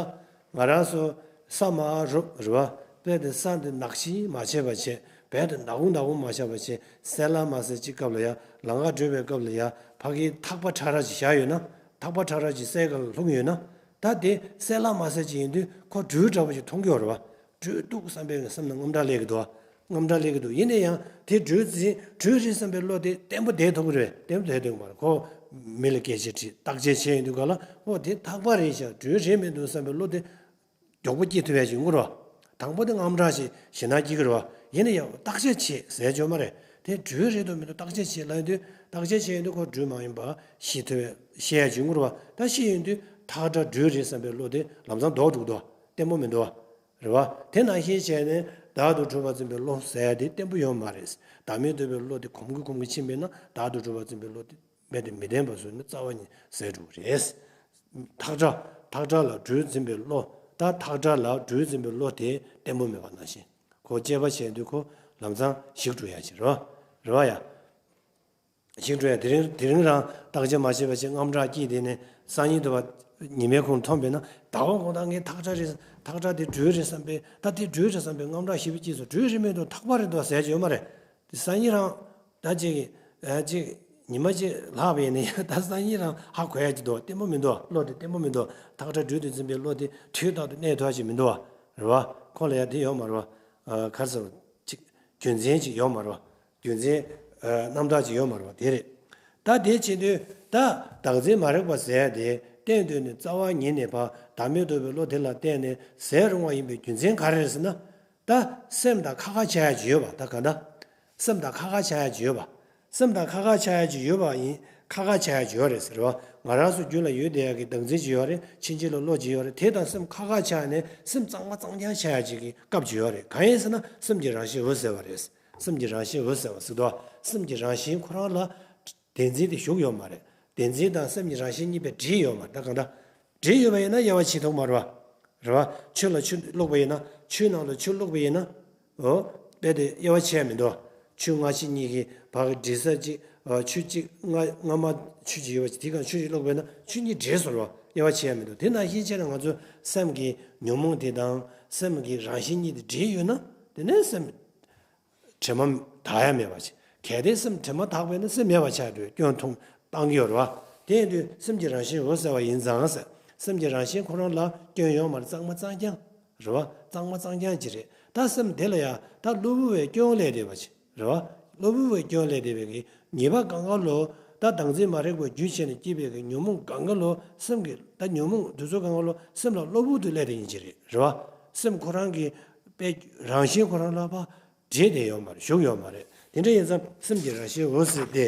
ང་རང་ཚོ་ས་མ་རུབ་རེད་བ། དཔེ་དེ་ས་འདི་ནག་ཞིག་མ་བྱས་པ་བྱས། བལ་དུ་ནག་འུང་ནག་འུང་མ་བྱས་པ་བྱས། གསལ་ལ་མ་གསལ་ཅིག་སྐབས་ལ་ཡ་ལམ་ཁ་བགྲོད་པའི་སྐབས་ལ་ཡ་ཕ་གིའི་ཐག་པ་ཁྲ་ཁྲ་ཅིག་བཞག་ཡོད་ན། ཐག་པ་ཁྲ་ཁྲ་ཅིག་གསལ་སྒང་ལ་ལྷུང་ཡོད་ན། ད་དེ་གསལ་ལ་མ་གསལ་ཅིག་ཡིན་དུས་ཁོ་སྦྲུལ་འདྲ་པོ་ཅིག་མཐོང་གི་ཡོད་རེད་བ། སྦྲུལ་འདུག་བསམ་པའི་སེམས་ནང་དངངས་སྐྲག་སླེབས་ཀྱི་འདུག་བ། དངངས་སྐྲག་སླེབས་ཀྱི་འདུག་ཡིན་ན་ཡང་དེ་སྦྲུལ་འཛིན་སྦྲུལ་རེད་བསམ་པའི་བློ་དེ་བརྟན་པོ་བསྡད་ཐུབ་ཀྱི་རེད། བརྟན་པོ་བསྡད་ཐུབ་ཀྱི་མ་རེད། ཁོ་མི་ལ་སྐད་ཆ་དྲིས་བརྟག་དཔྱད་བྱས་ཡོང་དུས་ག་ལ་ཨོ་དེ་ཐག་པ་རེད་ཤག་སྦྲུལ་རེད་མི་འདུག་བསམ་པའི་བློ་དེ་མགྱོགས་པོ་སྐྱེ་ཐུབ་ཡ་ཅིག་ཡོང་གི་རེད་བ། དང་པོ་དེ་དངངས་སྐྲག་ཞིག་ཞེད་སྣང་སྐྱེ་གི་རེད་བ། ཡིན་ན་ཡང་བརྟག་དཔྱད་བྱས་ཟེར་ཡ་ཅིག་ཡོད་མ་རེད། དེ་སྦྲུལ་རེད་འདུག་མི་འདུག་བརྟག་དཔྱད་བྱས་ལབ་ཡོང་དུས་བརྟག་དཔྱད་བྱས་ཡོང་དུས་ཁོ་སྦྲུལ་མ་ཡིན་པ་ཤེས་ཐུབ་ཡ་ཤེས་ཡ་ཅིག་ཡོང་གི་རེད་བ། ད་ཤེས་ཡོང་དུས་ཐག་ཁྲ་སྦྲུལ་རེད་བསམ་པའི་བློ་དེ་ལམ་སང་ལྡོག་འགྲོ་གི་འདུག་བ། བརྟན་པོ་མི་འདུག་བ། རེད་བ། དེ་ནང་བཞིན་བྱས་ནས་བདག་ཏུ་གྲུབ་པར་འཛིན་པའི་བློ་ཟེར་ཡ་དེ་བརྟན་པོ་ཡོད་མ་རེད། བདག་མེད་རྟོགས་པའི་བློ་དེ་གོམས་ཀྱིན་གོམས་ཀྱིན་ཕྱིན་པས་ན་བདག་ཏུ་གྲུབ་པར་འཛིན་པའི་བློ་དེ་རྦད་དེ་མི་ལྡན་པ་བཟོས་ནས་རྩ་བ་ཉིད་ཟད་འགྲོ་གི་རེད། ཐག་ཁྲ། ཐག་ཁྲ་ལ་སྦྲུལ་འཛིན་པའི་བློ། ད་ཐག་ཁྲ་ལ་སྦྲུལ་འཛིན་པའི་བློ་དེ་བརྟན་པོ་མེད་པ་ནང་བཞིན། ཁོ་དཔྱད་པ་བྱས་དུས་ཁོ་ལམ་སང་ཞིག་འགྲོ་ཡ་ཅིག་རེད་བ། རེད་བ་ཡ། ཞིག་འགྲོ་ཡ་དེ་རིང་དེ་རིང་རང་བརྟག་དཔྱད་མ་བྱས་པ་བྱས་དངངས་སྐྲག་སྐྱེས་དེ་ནས་སང་ཉིན་དུ་བ་ཉི་མའི་ཁོང་མཐོང་པས་ན་ཟླ་བ་གང་ལྟར་ངས་ཐག་ཁྲ་རེད། ཐག་ཁྲ་དེ་སྦྲུལ་རེད་བསམ་པས་ད་དེ་སྦྲུལ་རེད་བསམ་པས་དངངས་སྐྲག་ཞེ་པོ་སྐྱེས་སོང་། སྦྲུལ་རེད་མེད་དུ་ཐག་པ་རེད་འདུག་ཟེར་གྱི་ཡོད་མ་རེད། དེ་སང་ཉིན་རང་ད་ཅིག་ཨ་ཅིག་ཉི་མ་ཅིག་ལྷག་པ་ཡིན་ན་ཡང་ད་སང་ཉིན་རང་ཧ་གོ་ཡ་ཅིག་འདུག་བརྟན་པོ་མི་འདུག་བློ་དེ་བརྟན་པོ་མི་འདུག་ཐག་ཁྲ་སྦྲུལ་དུ་འཛིན་པའི་བློ་དེ་དུས་རྟག་ཏུ་གནས་ཐུབ་ཅིག་མི་འདུག་བ། རེད་བ། ཁོ་ལ་ཡ་དེ་ཡོད་མ་རེད་བ། ཨ་ག་རེ་ཟེར་བ་ཅིག་རྒྱུ་མཚན་ཅིག་ཡོད་མ་རེད་བ། རྒྱུ་མཚན་ཨ་རྣམ་དག་ཅིག་ཡོད་མ་རེད་བ་དེ་རེད། ད་དེ་བྱེད་དུས་ད་བདག་འཛིན་མ་རིག་པ་ཟེར་ཡ་དེ་གཏན་དུ་ནས་རྩ་བ་ཉིད་ནས་ཕར་བདག་མེད་རྟོགས་པའི་བློ་དེ་ལ་བརྟེན་ནས་ཟད་རུང་བ་ཡིན་པའི་རྒྱུ་མཚན་ག་རེ་རེད་ཟེར་ན། ད་སེམས་དང་ཁ་ཁ་བྱ་ཡ་ཅིག་ཡོད་པ་ད་ག་ད། སེམས་དང་ཁ་ཁ་བྱ་ཡ་ཅིག་ཡོད་པ། སེམས་དང་ཁ་ཁ་བྱ་ཡ་ཅིག་ཡོད་པ་ཡིན། ཁ་ཁ་བྱ་ཡ་ཅིག་ཡོད་རེད་ཟེར་བ། ང་རང་ཚོ་རྒྱུད་ལ་ཡོད་བསྡད་ཡག་གི་བདག་འཛིན་ཅིག་ཡོད་རེད། ཕྱིན་ཆད་ལ་བློ་ཅིག་ཡོད་རེད། དེ་དང་སེམས་ཁ་ཁ་ཆགས་ནས་སེམས་གཙང་མ་གཙང་རྐྱང་ཆགས་ཡག་ཅིག་གི་སྐབས་ཅིག་ཡོད་རེད། གང་ཡིན་ཟེར་ན་སེམས་ཀྱི་རང་བཞིན་འོད་གསལ་བ་རེད། སེམས་ཀྱི་རང་བཞིན་འོད་གསལ་བ་ཟེར་དུས་སེམས་ཀྱི་རང་བཞིན་ཁོ་རང་ལ་བདེན་འཛིན་དེ་ཞུགས་ཡོད་མ་རེད། བདེན་འཛིན་དང་སེམས་ཀྱི་རང་བཞིན་གཉིས་པོ་འདྲེས་ཡོད་མ་རེད། ད་གང་ལྟར་འདྲེས་ཡོད་པ་ཡིན་ན་དབྱེ་བ་ཕྱེ་ཐུབ་མ་རེད་པ། རེད་པ། ཆུ་ལ་ཆུ་བླུགས་པ་ཡིན་ན། ཆུའི་ནང་ལ་ཆུ་བླུགས་པ་ཡིན་ན། འོ། རྦད་དེ་དབྱེ་བ་ཕྱེ་ཡ་མི་འདུག་ཆུ་སྔ་ཕྱི་གཉིས་ཀྱི་བར་གྱི་འདྲེས་ས་གཅིག་འོ། ཆུ་གཅིག་སྔ་སྔ་མ་ཆུ་གཅིག་ཡོད་པ་ཅིག་དེ་ག་ཆུ་གཅིག་བླུགས་པ་ཡིན་ན་ཆུ་གཉིས་འདྲེས་སོང་རེད་པ། དབྱེ་བ་ཕྱེ་ཡ་མི་འདུག་དེ་ནང་བཞིན་བྱས་ན་ང་ཚོ་སེམས་ཀྱི་ཉོན་མོངས་དེ་དང་སེམས་ཀྱི་རང་བཞིན་གཉིས་དེ་འདྲེས་ཡོད་ན། དེ་ནས་སེམས་དྲི་མ་དག་ཡ་མེད་པ་ཞིག་གལ་ཏེ་སེམས་དྲི་མ་དག་པས་ན་སེམས་མེད་པ་ཆགས་འགྲོ། སྐྱོན་མཐོང་བཏང་གི་ཡོད་རེད་པ། དེ་ཡིན་དུས་སེམས་ཀྱི་རང་བཞིན་འོད་གསལ་བ་ཡིན་ཙང་ཟེར། སེམས་ཀྱི་རང་བཞིན་ཁོ་རང་ལ་སྐྱོན་ཡོད་མ་རེད། གཙང་མ་གཙང་རྐྱང་རེད་པ། གཙང་མ་གཙང་རྐྱང་ཅིག་རེད། ད་སེམས་དེ་ལ་ཡང་ད་གློ་བུར་བའི་སྐྱོན་སླེབས་བསྡད་པ་ཅིག་རེད་པ། གློ་བུར་བའི་སྐྱོན་སླེབས་བསྡད་པའི་གི་ཉེས་པ་གང་ག་ལོ། ད་བདག་འཛིན་མ་རིག་པ་རྒྱུ་བྱས་ནས་སྐྱེས་པའི་གི་ཉོན་མོངས་གང་ག་ལོ། སེམས་ཀྱི་ད་ཉོན་མོངས་དེ་ཚོ་གང་ག་ལོ་སེམས་ལ་གློ་བུར་དུ་སླེབས་བསྡད་ཡིན་ཅིག་རེད། རེད་པ། སེམས་ཁོ་རང་གི་པའི་རང་བཞིན་ཁོ་རང་ལ་ཕར་འདྲེས་བསྡད་ཡོད་མ་རེད། ཞུགས་ཡོད་མ་རེད། དེ་འདྲ་ཡིན་ཙང་སེམས་ཀྱི་རང་བཞིན་འོད་གསལ་ཏེ།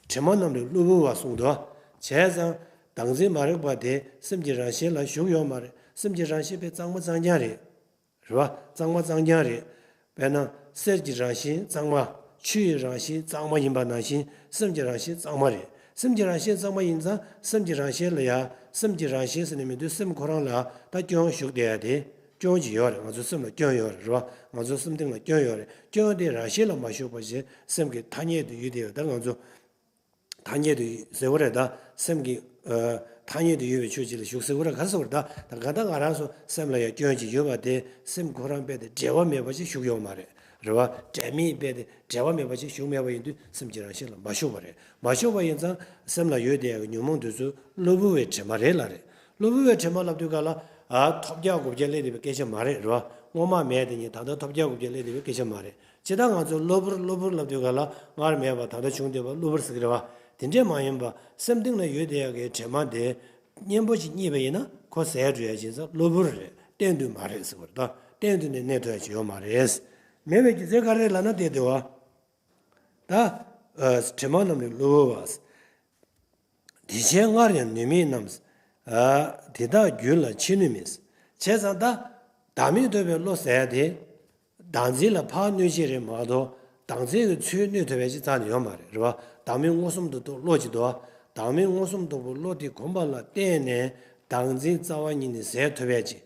དྲི་མ་རྣམས་ལས་གློ་བུར་བ་གསུངས་འདུག་བྱས་ཙང་བདག་འཛིན་མ་རིག་པ་དེ་སེམས་ཀྱི་རང་བཞིན་ལ་ཞུགས་ཡོད་མ་རེད། སེམས་ཀྱི་རང་བཞིན་པའི་གཙང་མ་གཙང་རྐྱང་རེད། རེད་པ། གཙང་མ་གཙང་རྐྱང་རེད། དཔེར་ན་གསེར་གྱི་རང་བཞིན་གཙང་མ། ཆུ་ཡི་རང་བཞིན་གཙང་མ་ཡིན་པ་ནང་བཞིན་སེམས་ཀྱི་རང་བཞིན་གཙང་མ་རེད། སེམས་ཀྱི་རང་བཞིན་གཙང་མ་ཡིན་ཙང་སེམས་ཀྱི་རང་བཞིན་ལ་ཡ། སེམས་ཀྱི་རང་བཞིན་ཟེར་ནས་མི་འདུག་སེམས་ཁོ་རང་ལ་ད་སྐྱོན་ཞུགས་བསྡད་ཡ་དེ། སྐྱོན་ཅིག་ཡོད་རེད། ང་ཚོ་སེམས་ལ་སྐྱོན་ཡོད་རེད། རེད་པ། ང་ཚོ་སེམས་གཏིང་ལ་སྐྱོན་ཡོད་རེད། སྐྱོན་དེ་རང་བཞིན་ལ་མ་ཞུགས་པ་བྱས་སེམས་ཀྱི་ཐ་སྙད་དུ་ཡོད་བསྡད་ཡོད། ད་ང་ཚོ་ཐ་སྙད་དུ་ཟེར་བ་རེད། ད་སེམས་ཀྱི་ཨ། ཐ་སྙད་དུ་ཡོད་པའི་ཆོས་ཅིག་ལ་ཞུགས་ཟེར་བ་རེད། ག་རེ་ཟེར་བ་རེད། ད་ད་ག་ད་ང་རང་ཚོ་སེམས་ལ་ཡང་སྐྱོན་ཅིག་ཡོད་པ་དེ་སེམས་ཁོ་རང་རྦད་དེ་འབྲེལ་བ་མེད་པ་ཅིག་ཞུགས་ཡོད་མ་རེད། རེད་པ། འབྲེལ་མེད་རྦད་དེ་འབྲེལ་བ་མེད་པ་ཅིག་ཞུགས་མེད་པ་ཡིན་དུས་སེམས་ཀྱི་རང་བཞིན་ལ་མ་ཞུགས་པ་རེད། མ་ཞུགས་པ་ཡིན་ཙང་སེམས་ལ་ཡོད་བསྡད་ཡག་གི་ཉོན་མོངས་དེ་ཚོ་གློ་བུར་བའི་དྲི་མ་རེད་ལ་རེད། གློ་བུར་བའི་དྲི་མ་ལབ་དུས་ག་ལ་ཨ། ཐོབ་རྒྱག་རྐུབ་རྒྱག་སླེབས་བསྡད་པའི་སྐད་ཆ་མ་རེད། རེད་པ། སྔོན་མ་མེད་དེ་ཉིད་ད་ལྟ་ཐོབ་རྒྱག་རྐུབ་རྒྱག་སླེབས་བསྡད་པའི་སྐད་ཆ་མ་རེད། ཇི་ལྟར་ང་ཚོ་གློ་བུར་གློ་བུར་ལབ་དུས་ག་ལ་སྔར་མེད་པ་ད་ལྟ་བྱུང་བསྡད་པ་གློ་བུར་ཟེར་གི་རེད་པ། དེ་འདྲས་མ་ཡིན་པ་སེམས་གཏིང་ན་ཡོད་བསྡད་ཡག་གི་དྲི་མ་དེ་གཉེན་པོ་ཅིག་རྙེད་པ་ཡིན་ན་ཁོ་ཟད་འགྲོ་ཡ་ཅིག་ཙམ་གློ་བུར་རེད། གཏན་དུ་མ་རེད་ཟེར་བ་རེད། ད་གཏན་དུ་ནི་གནས་ཐུབ་ཡ་ཅིག་ཡོད་མ་རེད། མེད་པའི་རྒྱུ་མཚན་ག་རེ་ལབ་ན་དེ་དེ་བ། ད་ཨ། དྲི་མ་རྣམས་ལས་གློ་བུར་བ། དེ་བྱས་སྔར་ཡང་ནུས་མེད་རྣམས། ཨ། དེ་དག་རྒྱུད་ལ་ཕྱི་ནུས་མེད། བྱས་ཙང་ད་བདག་མེད་རྟོགས་པའི་བློ་ཟེར་ཡ་དེ། བདག་འཛིན་ལ་ཕར་གནོད་བྱེད་རེད་མ་གཏོགས་བདག་འཛིན་གྱི་ཚུལ་གནོད་ཐུབ་པ་ཅིག་རྩ་ནས་ཡོད་མ་རེད། རེད་པ། བདག་མེད་མངོན་སུམ་དུ་རྟོགས་བློ་ཅིག་འདུག་བདག་མེད་མངོན་སུམ་དུ་རྟོགས་པའི་བློ་དེ་གོམས་པ་ལ་བརྟེན་ནས་བདག་འཛིན་རྩ་བ་ཉིད་ནས་ཟད་ཐུབ་པ་ཅིག་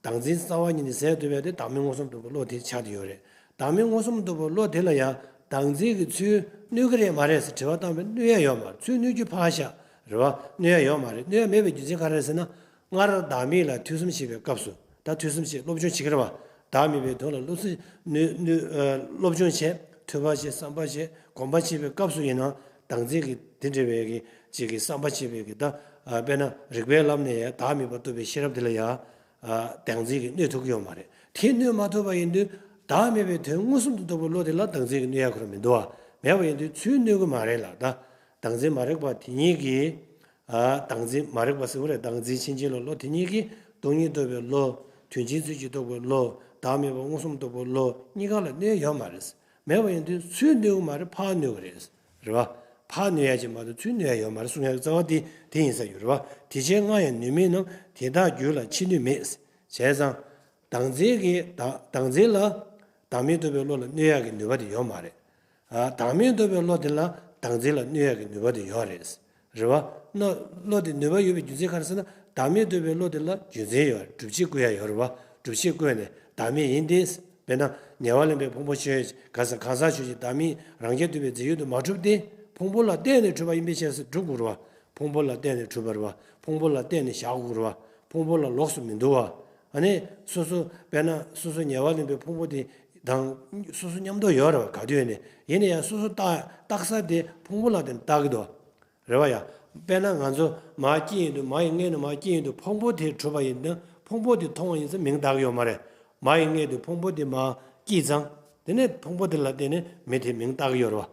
བདག་འཛིན་རྩ་བ་ཉིད་ནས་ཟད་ཐུབ་པ་དེ་བདག་མེད་མངོན་སུམ་དུ་རྟོགས་པའི་བློ་དེ་ཆགས་བསྡད་ཡོད་རེད། བདག་མེད་མངོན་སུམ་དུ་རྟོགས་པའི་བློ་དེ་ལ་ཡང་བདག་འཛིན་གྱི་ཚུལ་གནོད་ཀྱི་རེད་མ་རེད་ཟེར་དྲི་བ་བཏང་བས་གནོད་ཡ་ཡོད་མ་རེད། ཚུལ་གནོད་རྒྱུ་ཕར་བཞག་རེད་པ། གནོད་ཡ་ཡོད་མ་རེད། གནོད་ཡ་མེད་པའི་རྒྱུ་མཚན་ག་རེ་རེད་ཟེར་ན། སྔར་བདག་མེད་ལ་ཐོས་བསམ་བྱེད་པའི་སྐབས་སུ་ད་ཐོས་བསམ་བྱེད་སློབ་སྦྱོང་བྱེད་ཀྱི་རེད་པ། བདག་མེད་པའི་དོན་ལ་སློབ་ཚུལ་ནུས་ནུས་ཨ། སློབ་སྦྱོང་བྱས། ཐོས་པ་བྱས། བསམ་པ་བྱས། སྒོམ་པ་བྱེད་པའི་སྐབས་སུ་ཡིན་ན་བདག་འཛིན་གྱི་དེ་འདྲ་བའི་གི་ཅིག་གི་བསམ་པ་བྱེད་པའི་གི་ད་ཨ། དཔེར་ན་རིགས་པའི་ལམ་ནས་ཡང་བདག་མེད་པར་རྟོགས་པའི་ཤེས་རབ་དེ་ལ་ཡང་ཨ། བདག་འཛིན་གྱིས་གནོད་ཐུབ་ཀྱི་ཡོད་མ་རེད། དེ་གནོད་མ་ཐུབ་པ་ཡིན་དུས་བདག་མེད་པའི་དོན་མངོན་སུམ་དུ་རྟོགས་པའི་བློ་དེ་ལ་བདག་འཛིན་གྱིས་གནོད་ཡ་ཁོ་རང་མི་འདུག་པ། མེད་པ་ཡིན་དུས་ཚུལ་གནོད་ཀྱི་མ་རེད་ལ། ད་བདག་འཛིན་མ་རིག་པ་དེ་ཉིད་ཀྱིས། ཨ། བདག་འཛིན་མ་རིག་པ་ཟེར་བ་རེད། བདག་འཛིན་ཕྱིན་ཅི་ལོག་བློ་དེ་ཉིད་ཀྱིས་སྟོང་ཉིད་རྟོགས་པའི་བློ། དོན་སྤྱིའི་ཚུལ་གྱིས་རྟོགས་པའི་བློ། བདག་མེད་པ་མངོན་སུམ་རྟོགས་པའི་བློ་གཉིས་ཀ་ལ་གནོད་ཡོད་མ་རེད། མེད་པ་ཡིན་དུས་ཚུར་གནོད་ཀྱི་མ་རེད། ཕར་གནོད་ཀྱི་རེད། རེད་པ། ཕར་གནོད་ཡ་ཅིག་མ་གཏོགས་ཚུར་གནོད་ཡ་ཡོད་མ་རེད་གསུང་ཡ་གི་རྩ་བ་དེ་དེ་ཡིན་ས་ཡོད་རེད་པ། དེ་བྱས་སྔར་ཡང་ནུས་མེད་རྣམས་དེ་དག་རྒྱུད་ལ་ཕྱི་ནུས་མེད། བྱས་ཙང་། བདག་འཛིན་གྱི་བདག་བདག་འཛིན་ལ་བདག་མེད་རྟོགས་པའི་བློ་ལ་གནོད་ཡ་གི་ནུས་པ་དེ་ཡོད་མ་རེད། ཨ། བདག་མེད་རྟོགས་པའི་བློ་དེ་ལ་བདག་འཛིན་ལ་གནོད་ཡག་གི་ནུས་པ་དེ་ཡོད་རེད། རེད་བ། གནོད་བློ་དེ་ནུས་པ་ཡོད་པའི་རྒྱུ་མཚན་ག་རེ་ཟེར་ན། བདག་མེད་རྟོགས་པའི་བློ་དེ་ལ་རྒྱུ་མཚན་ཡོད་རེད། སྒྲུབ་བྱེད་བཀོད་ཡག་ཡོད་རེད་བ། སྒྲུབ་བྱེད་བཀོད་ནས་བདག་མེད་ཡིན་ཏེ། དཔེར་ན་ཉེ་བར་ལེན་པའི་ཕུང་པོ་ཆོས་ཅན། གང་ཟག་གང་ཟག་ཆོས་ཅན་བདག་མེད་རང་རྐྱ་ཐུབ་པའི་རྫས་ཡུལ་དུ་མ་གྲུབ་སྟེ། ཕུང་པོ་ལ་བརྟེན་ནས་གྲུབ་པ་ཡིན་པའི་ཕྱིར་ཟེར་སྒྲུབ་དགོས་རེད་བ། ཕུང་པོ་ལ་བརྟེན་ནས་གྲུབ་པ་རེད་བ། ཕུང་པོ་ལ་བརྟེན་ནས་བཞག་དགོས་རེད་བ། ཕུང་པོ་ལ་ལོགས་སུ་མི་འདུ་བ། ཨ་ནི་སོ་སོ་དཔེར་ན་སོ་སོ་ཉེ་བར་ལེན་པའི་ཕུང་པོ་དེ་དང་སོ་སོ་མཉམ་དུ་ཡོད་རེད་བ། ག་དུས་ཡིན་ནའི་ཡིན་ན་ཡང་སོ་སོ་བརྟག་བརྟག་ས་དེ་ཕུང་པོ་ལ་བརྟེན་བརྟག་གི་འདུག་རེད་བ། ཡ་དཔེར་ན་ང་ཚོ་མར་སྐྱེས་ཡོང་དུས་མ་ཡི་མངལ་ནས་མར་སྐྱེས་ཡོང་དུས་ཕུང་པོ་དེ་གྲུབ་པ་ཡིན་ན་ཕུང་པོ་དེ་མཐོང་བ་ཡིན་ཙང་མིང་བཏགས་ཀྱི་ཡོད་མ་རེད། མ་ཡི་མངལ་དུ་ཕུང་པོ་དེ་མར་སྐྱེས་ཙང་དེ་ནས་ཕུང་པོ་དེ་ལ་བརྟེན་ནས་མི་དེ་མིང་བཏགས་ཀྱི་ཡོད་རེད་བ།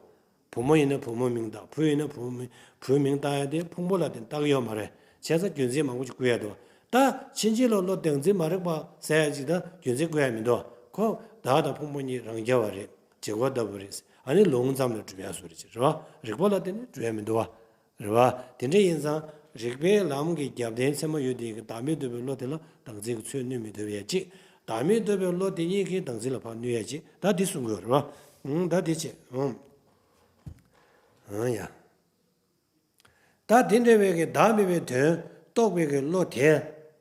བུ་མོ་ཡིན་ན་བུ་མོ་མིང་བཏགས། བུ་ཡིན་ན་བུ་མོ་མིང་བུའི་མིང་བཏགས་ཡ་དེ་ཕུང་པོ་ལ་བརྟེན་བཏགས་ཀྱི་ཡོད་མ་རེད། བྱས་ཙང་རྒྱུ་མཚན་མང་པོ་ཅིག་བཀོད་ཡ་འདུག་ད་ཕྱིན་ཅི་ལོག་བློ་བདག་འཛིན་མ་རིག་པ་ཟེར་ཡ་ཅིག་ད་རྒྱུ་མཚན་བཀོད་ཡ་མི་འདུག་ཁོ་བདག་དང་ཕུང་པོ་གཉིས་རང་རྐྱ་བ་རེད། བྱེད་སྒོ་ལྟ་བུ་རེད། ཨ་ནི་ལུང་ཙམ་ལ་གྲུབ་ཡ་བཟོ་རེད་ཅེས་རེད་བ། རིགས་པ་ལ་བརྟེན་ནས་གྲུབ་ཡ་མི་འདུག་བ། རེད་བ། དེ་འདྲ་ཡིན་ཙང་རིགས་པའི་ལམ་གྱི་རྒྱབ་རྟེན་ཚད་མ་ཡོད་དེ་གི་བདག་མེད་རྟོགས་པའི་བློ་དེ་ལ་བདག་འཛིན་གྱི་ཚོད་གནོད་མི་ཐུབ་ཡ་གཅིག་བདག་མེད་རྟོགས་པའི་བློ་དེ་ཉིད་ཀྱིས་བདག་འཛིན་ལ་ཕར་གནོད་ཡ་གཅིག་ད་འདི་གསུང་དགོས་རེད་བ། ཨང་། ད་འདི་བྱེད། ཨང་། ཨང་ཡ། ད་དེ་འདྲ་བའི་གི་བདག་མེད་པའི་དོན་རྟོགས་པའི་གི་བློ་དེ་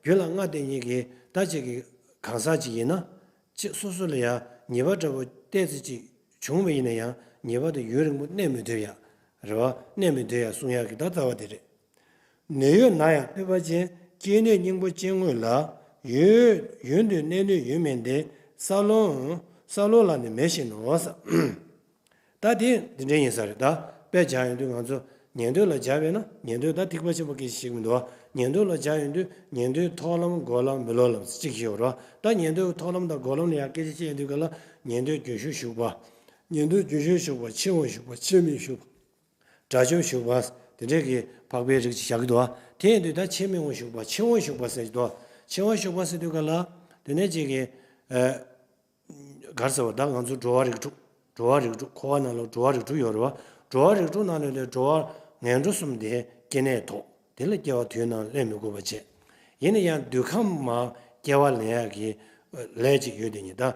རྒྱུད་ལ་མངའ་བསྡད་མཁན་གྱི་ད་ཅིག་གི་གང་ཟག་ཅིག་ཡིན་ན། ཅིག་སོ་སོ་ལ་ཡང་ཉེས་པ་འདྲ་པོ་ཏོག་ཙམ་ཅིག་བྱུང་བ་ཡིན་ན་ཡང་ཉེས་པ་དེ་ཡུན་རིང་པོ་གནས་མི་ཐུབ་ཡ། རེད་བ། གནས་མི་ཐུབ་ཡ་གསུང་ཡ་གི་ད་རྩ་བ་དེ་རེད། ནད་ཡོད་ན་ཡང་གནོད་པ་ཅན། སྐྱེ་གནས་སྙིང་པོ་ཅན་དངོས་ལ། ཡུན་ཡུན་དུ་གནས་ནུས་ཡོད་མིན་ཏེ། ས་ལོང་ས་ལོང་ལ་ནི་མེད་བཞིན་ནོ། ད་དེ་འདི་འདྲ་ཡིན་ས་རེད། ད་དཔེ་སྦྱར་ཡོང་དུས་ང་ཚོ་ཉན་ཐོས་ལ་སྦྱར་བས་ན་ཉན་ཐོས་ད་ཐེག་པ་ཆེན་པོ་སྐད་ཆ་བཤད་ཀྱི་མི་འདུག་ཉན་ཐོས་ལ་སྦྱར་ཡོང་དུས་ཉན་ཐོས་ཐོག་ལམ་འགོག་ལམ་མི་སློབ་ལམ་ཟེར་གཅིག་ཡོད་རེད། ད་ཉན་ཐོས་ཐོག་ལམ་དང་འགོག་ལམ་ལ་ཡང་སྐད་ཆ་བཤད་ཡོང་དུས་ག་ལ་ཉན་ཐོས་རྒྱུན་ཞུགས་ཞུགས་པ། ཉན་ཐོས་རྒྱུན་ཞུགས་ཞུགས་པ། ཕྱིར་འོང་ཞུགས་པ། ཕྱིར་མི་ཞུགས་པ། དགྲ་བཅོམ་ཞུགས་པ། དེ་འདྲས་ཀྱི་འཕགས་པའི་རིགས་ཅིག་བཞག་གི་འདུག་དེ་ཡིན་དུས་ད་ཕྱིར་མི་འོང་ཞུགས་པ། ཕྱིར་འོང་ཞུགས་པ་ཟེར་གྱི་འདུག་ཕྱིར་འོང་ཞུགས་པ་ཟེར་དུས་ག་ལ་དེ་ནས་ཅིག་གི་གར་ཟེར་བ་ད་ང་ཚོ་འགྲོ་བ་རིགས་དྲུག་འགྲོ་བ་རིགས་དྲུག་འཁོར་བ་ནང་ལ་འགྲོ་བ་རིགས་དྲུག་ཡོད་རེད་བ། འགྲོ་བ་རིགས་དྲུག་ནང་ནས་ལས་འགྲོ་བ་ངན་འགྲོ་གསུམ་དེ་སྐྱེ་གནས་ཐོབ། དེ་ལ་སྐྱེ་བ་དུས་ནང་ལེན་མི་དགོས་པ་བྱས། ཡིན་ན་ཡང་འདོད་ཁམས་མ་སྐྱེ་བ་ལེན་ཡག་གི་ལས་ཅིག་ཡོད་དེ་ཉིད་ད།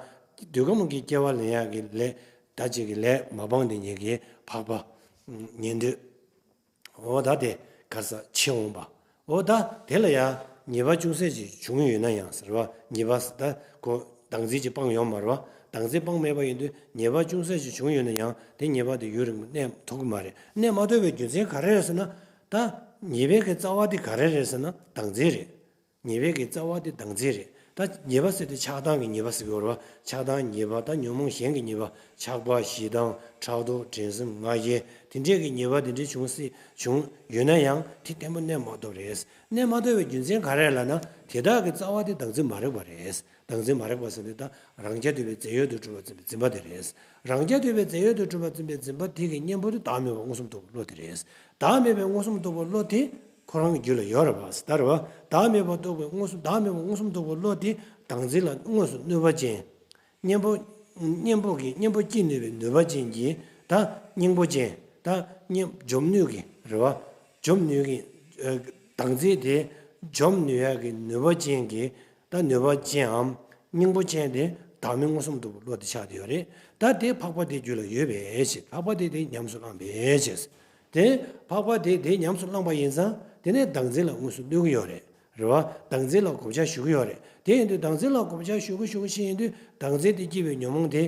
འདོད་ཁམས་ཀྱི་སྐྱེ་བ་ལེན་ཡག་གི་ལས་ད་ཅིག་གི་ལས་མ་སྤངས་དེ་ཉིད་ཀྱི་འཕགས་པ་ཉན་ཐོས། འོ་ད་དེ་གར་ས་ཕྱིར་འོང་པ། འོ་ད་དེ་ལ་ཡང་ཉེས་པ་ཅུང་ཟད་ཅིག་བྱུང་ཡོད་ན་ཡང་ཟེར་བ་ཉེས་པ་ད་གོ་བདག་འཛིན་གྱི་སྤངས་ཡོང་མ་རེད་བ། བདག་འཛིན་སྤངས་མེད་པ་ཡིན་དུས་ཉེས་པ་ཅུང་ཟད་ཅིག་བྱུང་ཡོད་ན་ཡང་དེ་ཉེས་པ་དེ་ཡུན་རིང་པོ་གནས་ཐུབ་ཀྱི་མ་རེད། གནས་མ་ཐུབ་པའི་རྒྱུ་མཚན་ག་རེ་རེད་ཟེར་ན། ད་ཉེས་པའི་གི་རྩ་བ་དེ་ག་རེ་རེད་ཟེར་ན་བདག་འཛིན་རེད། ཉེས་པའི་གི་རྩ་བ་དེ་བདག་འཛིན་རེད། ད་ཉེས་པ་ཟེར་དུས་ཆགས་སྡང་གི་ཉེས་པ་ཟེར་གྱི་ཡོད་རེད་བ། ཆགས་སྡང་ཉེས་པ་ད་ཉོན་མོངས་གཞན་གྱི་ཉེས་པ་ཆགས་པ་ཞེ་སྡང་ཕྲག་དོག་འགྲན་སེམས་ང་རྒྱལ་དེ་འདྲས་ཀྱི་ཉེས་པ་དེ་འདྲས་བྱུང་སྲིད་བྱུང་ཡོད་ན་ཡང་དེ་བརྟན་པོ་གནས་མ་ཐུབ་རེད། གནས་མ་ཐུབ་པའི་རྒྱུ་མཚན་ག་རེ་ལབ་ན་དེ་དག་གི་རྩ་བ་དེ་བདག་འཛིན་མ་རིག་པ་རེད། བདག་འཛིན་མ་རིག་པ་ཟེར་དུས་ད་རང་རྐྱ་ཐུབ་པའི་རྫས་ཡོད་དུ་གྲུབ་པར་འཛིན་པའི་འཛིན་པ་དེ་རེད། རང་རྐྱ་ཐུབ་པའི་རྫས་ཡོད་དུ་གྲུབ་པར་འཛིན་པའི་འཛིན་པ་དེ་གི་གཉེན་པོ་དེ་བདག་མེད་པ་མངོན་སུམ་རྟོགས་པའི་བློ་དེ་རེད། བདག་མེད་པའི་མངོན་སུམ་རྟོགས་པའི་བློ་དེ་ཁོ་རང་གི་རྒྱུད་ལ་ཡོད་རེད་པ། ད་རེད་བ། བདག་མེད་པ་རྟོགས་པའི་མངོན་སུམ་བདག་མེད་པ་མངོན་སུམ་རྟོགས་པའི་བློ་དེ་བདག་འཛིན་ལ་དངོས་སུ་གནོད་པ་ཅན། གཉེན་པོ་གཉེན་པོ་གི་གཉེན་པོ་སྐྱེ་ནུས་པའི་ནུས་པ་ཅན་གྱི་ད་སྙིང་པོ་ཅན། ད་གཉེན་འཇོམས་ནུས་ཀྱི་རེད་བ། འཇོམས་ནུས་ཀྱི་བདག་འཛིན་དེ་འཇོམས་ནུས་ཡག་གི་ནུས་པ་ཅན་གྱི་ད་ནུས་པ་ཅན་འམ་སྙིང་པོ་ཅན་དེ་བདག་མེད་མངོན་སུམ་རྟོགས་པའི་བློ་དེ་ཆགས་བསྡད་ཡོད་རེད། ད་དེ་འཕགས་པ་དེ་རྒྱུད་ལ་ཡོད་པའི་ཕྱིར་འཕགས་པ་དེ་དེ་ཉམས་སུ་བླངས་པའི་ཕྱིར། དེ་འཕགས་པ་དེ་དེ་ཉམས་སུ་བླངས་པ་ཡིན་ཙང་དེ་ནས་བདག་འཛིན་ལ་དངོས་སུ་གནོད་ཀྱི་ཡོད་རེད། རེད་བ། བདག་འཛིན་ལ་གོམས་ཆག་ཞུགས་ཀྱི་ཡོད་རེད། དེ་ཡིན་དུས་བདག་འཛིན་ལ་གོམས་ཆག་ཞུགས་ཀྱི་ཞུགས་ཀྱི་ཕྱིན་ཡིན་དུས་བདག་འཛིན་དེ་སྐྱེས་པའི་ཉོན་མོངས་དེ་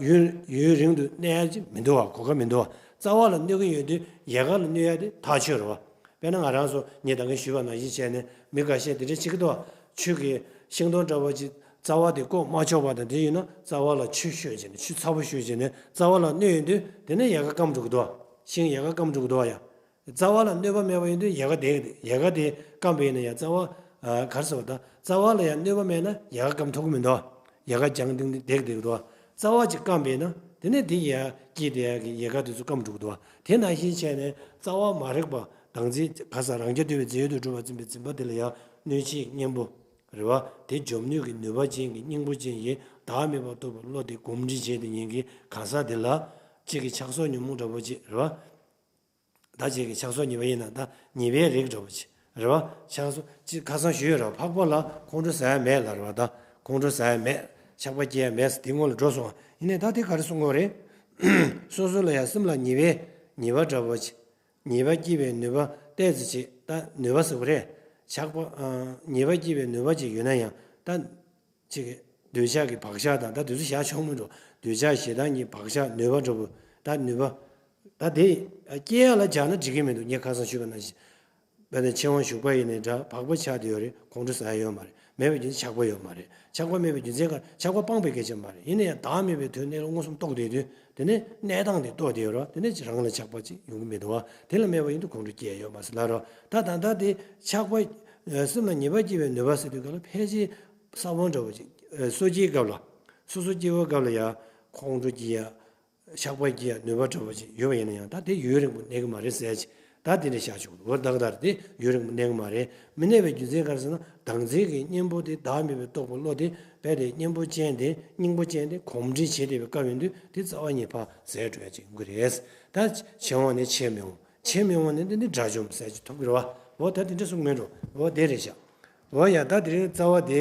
ཡུན་ཡུན་རིང་དུ་གནས་ཡ་ཅིག་མི་འདུག་བ། གོ་སྐབས་མི་འདུག་བ། རྩ་བ་ལ་གནོད་ཀྱི་ཡོད་དུས་ཡལ་ག་ལ་གནོད་ཡ་དེ་ཐག་ཆོད་རེད་བ། དཔེར་ན་ང་རང་ཚོ་ངས་ད་གིན་ཞུས་པ་ནང་བཞིན་བྱས་ནས་མི་འགའ་ཤས་དེ་འདྲ་བྱེད་ཀྱི་འདུག་བ། ཆུ་གི་ཤིང་སྡོང་འདྲ་བོ་ཅིག་རྩ་བ་དེ་བཀོག་མ་ཆོག་པ་དང་དེ་ཡིན་ན་རྩ་བ་ལ་ཆུ་བཤོས་བྱས་ནས་ཆུ་ཚ་པོ་བཤོས་བྱས་ནས་རྩ་བ་ལ་གནོད་ཡོང་དུས་དེ་ནས་ཡལ་ག་སྐམ་འགྲོ་གི་འདུག་བ། ཤིང་ཡལ་ག་སྐམ་འགྲོ་གི་འདུག་བ་ཡ། རྩ་བ་ལ་གནོད་པ་མེད་པ་ཡིན་དུས་ཡལ་ག་དེ་ཡལ་ག་དེ་སྐམ་པ་ཡིན་ན་ཡང་རྩ་བ་ག་རེ་ཟེར་བ་དང་རྩ་བ་ལ་ཡང་གནོད་པ་མེད་ན་ཡལ་ག་སྐམ་ཐུབ་ཀྱི་མི་འདུག་ཡལ་ག་རྒྱང་ལྡིང་ལྡིང་བསྡད་ཀྱི་འདུག་རྩ་བ་ཅིག་སྐམ་པ་ཡིན་ན་དེ་ནས་དེ་ཡལ་སྐྱེས་བསྡད་ཡག་གི་ཡལ་ག་དེ་ཚོ་སྐམ་འགྲོ་གི་འདུག་དེ་ནང་བཞིན་བྱས་ནས་རྩ་བ་མ་རིག་པ་བདག་འཛིན་ག་ས་རང་རྐྱ་ཐུབ་པའི་རྫས་ཡོད་དུ་གྲུབ་པར་འཛིན་པའི་འཛིན་པ་དེ་ལ་ཡང་གནོད་བྱེད་གཉེན་པོ་རེད་བ། དེ་འཇོམས་ནུས་ཀྱི་ནུས་པ་ཅན་གྱི་སྙིང་པོ་ཅན་གྱི་བདག་མེད་པར་རྟོགས་པའི་བློ་དེ་གོམས་འདྲིས་བྱས་ཏེ་ཉིད་ཀྱི་གང་ཟག་དེ་ལ་གཅིག་གི་ཆགས་སོགས་ཉོན་མོངས་འདྲ་པོ་ཅིག་རེད་བ། ད་ཅིག་གི་ཆགས་སོགས་ཉེས་པ་ཡིན་ན་ད་ཉེས་པའི་རིགས་འདྲ་པོ་ཅིག་རེད་བ། ཆགས་སོགས་ཅིག་ཁ་སང་ཞུས་ཡོད་རེད་བ། འཕགས་པ་ལ་ཁོང་ཁྲོ་ཟ་ཡ་མེད་ལ་རེད་བ། ད་ཁོང་ཁྲོ་ཟ་ཡ་མེད། ཆགས་པ་སྐྱེ་ཡ་མེད་ཟེར་དེ་སྔོན་ལ་འགྲོ་སོང་བ་ཡིན་ནའི་ད་དེ་ག་རེ་གསུང་དགོས་རེད། སོ་སོ་ལ་ཡང་སེམས་ལ་ཉེས་པའི་ཉེས་པ་འདྲ་པོ་ཅིག་ཉེས་པ་སྐྱེ་བའི་ནུས་པ་ཏོག་ཙམ་ཅིག་ད་ནུས་པ་ཟེར་བ་རེད། ཆགས་པ་ཨ། ཉེས་པ་སྐྱེ་བའི་ནུས་པ་ཅིག་ཡོད་ན་ཡང་ད་ཅིག་འདོད་ཆགས་ཀྱི་བག་ཆགས་དང་ད་དེ་ཚོ་བཞག་ཆོག་མི་འགྲོ། འདོད་ཆགས་ཞེ་སྡང་གི་བག་ཆགས་ནུས་པ་འདྲ་པོ་ད་ནུས་པ་ད་དེ་སྐྱེ་ཡ་ལ་སྦྱར་ན་འགྲིག་གི་མི་འདུག་ངས་ཁ་སང་ཞུས་པ་ནང་བཞིན། དཔེར་ན་ཕྱིར་འོང་ཞུགས་པ་ཡིན་ནའི་འདྲ་བག་པ་ཆགས་བསྡད་ཡོད་རེད། ཁོང་ཁྲོ་ཟ་ཡ་ཡོད་མ་རེད། མེད་པའི་རྒྱུ་མཚན་ཆགས་པ་ཡོད་མ་རེད། ཆགས་པ་མེད་པའི་རྒྱུ་མཚན་ག་ཆགས་པ་སྤངས་པའི་སྐད་ཆ་མ་རེད། ཡིན་ན་ཡང་བདག་མེད་པའི་དོན་གནས་ལ་མངོན་སུམ་རྟོགས་བསྡད་དུས་དེ་ནས་གནས་སྟངས་དེ་རྟོགས་བསྡད་ཡོད་རེད། དེ་ནས་རང་ལ་ཆགས་པ་ཅིག་ཡོང་གི་མི་འདུག་བ། དེ་ལ་མེད་པ་ཡིན་དུས་ཁོང་ཁྲོ་སྐྱེ་ཡ་ཡོད་མ་རེད་ལབ་རོགས། ད་ད་ལྟ་དེ་ཆགས་པ་སེམས་ལ་ཉེས་པ་སྐྱེ་བའི་ནུས་པ་ཟེར་དུས་ག་ལ་ཕལ་ཆེར་ས་བོན་འདྲ་བོ་ཅིག་སོ་སྐྱེའི་སྐབས་ལ་སོ་སོ་སྐྱེ་བོའི་སྐབས་ལ་ཡང་ཁོང་ཁྲོ་སྐྱེ་ཡ། ཆགས་པ་སྐྱེ་ཡ་ནུས་པ་འདྲ་བོ་ཅིག་ཡོད་པ་ཡིན་ན་ཡང་ད་དེ་ཡུན་རིང་པོ་གནས་ཀྱི་མ་རེད་ཟེར་ཅིག་ད་དེ་འདྲ་བཞག་ཆོག་གི་འདུག་ད་ག་ད་དེ་ཡུན་རིང་པོ་གནས་ཀྱི་མ་རེད། མི་གནས་པའི་རྒྱུ་མཚན་ག་རེ་ཟེར་ན་བདག་འཛིན་གྱི་གཉེན་པོ་དེ་བདག་མེད་པའི་རྟོགས་པའི་བློ་དེ་རྦད་དེ་གཉེན་པོ་ཅན་དེ་སྙིང་པོ་ཅན་དེ་གོམས་འདྲིས་བྱེད་བསྡད་པའི་སྐབས་ཡིན་དུས་དེ་རྩ་བ་ཉིད་ཕར་ཟད་འགྲོ་ཡ་ཅིག་ཡོང་གི་རེད། ད་ཕྱིར་འོང་ནས་ཕྱིར་མི་འོང་ ཆད་མི་འོང་ནི་འདི་ནི་དགྲ་བཅོམ་ཟེར་གྱི་ཐོབ་ཀྱི་རེད་བ། འོ་ད་དེ་འདྲ་གསུངས་མེད་འགྲོ། འོ་དེ་རེད་ཤག་འོ་ཡ་ད་དེ་རིང་རྩ་བ་དེ་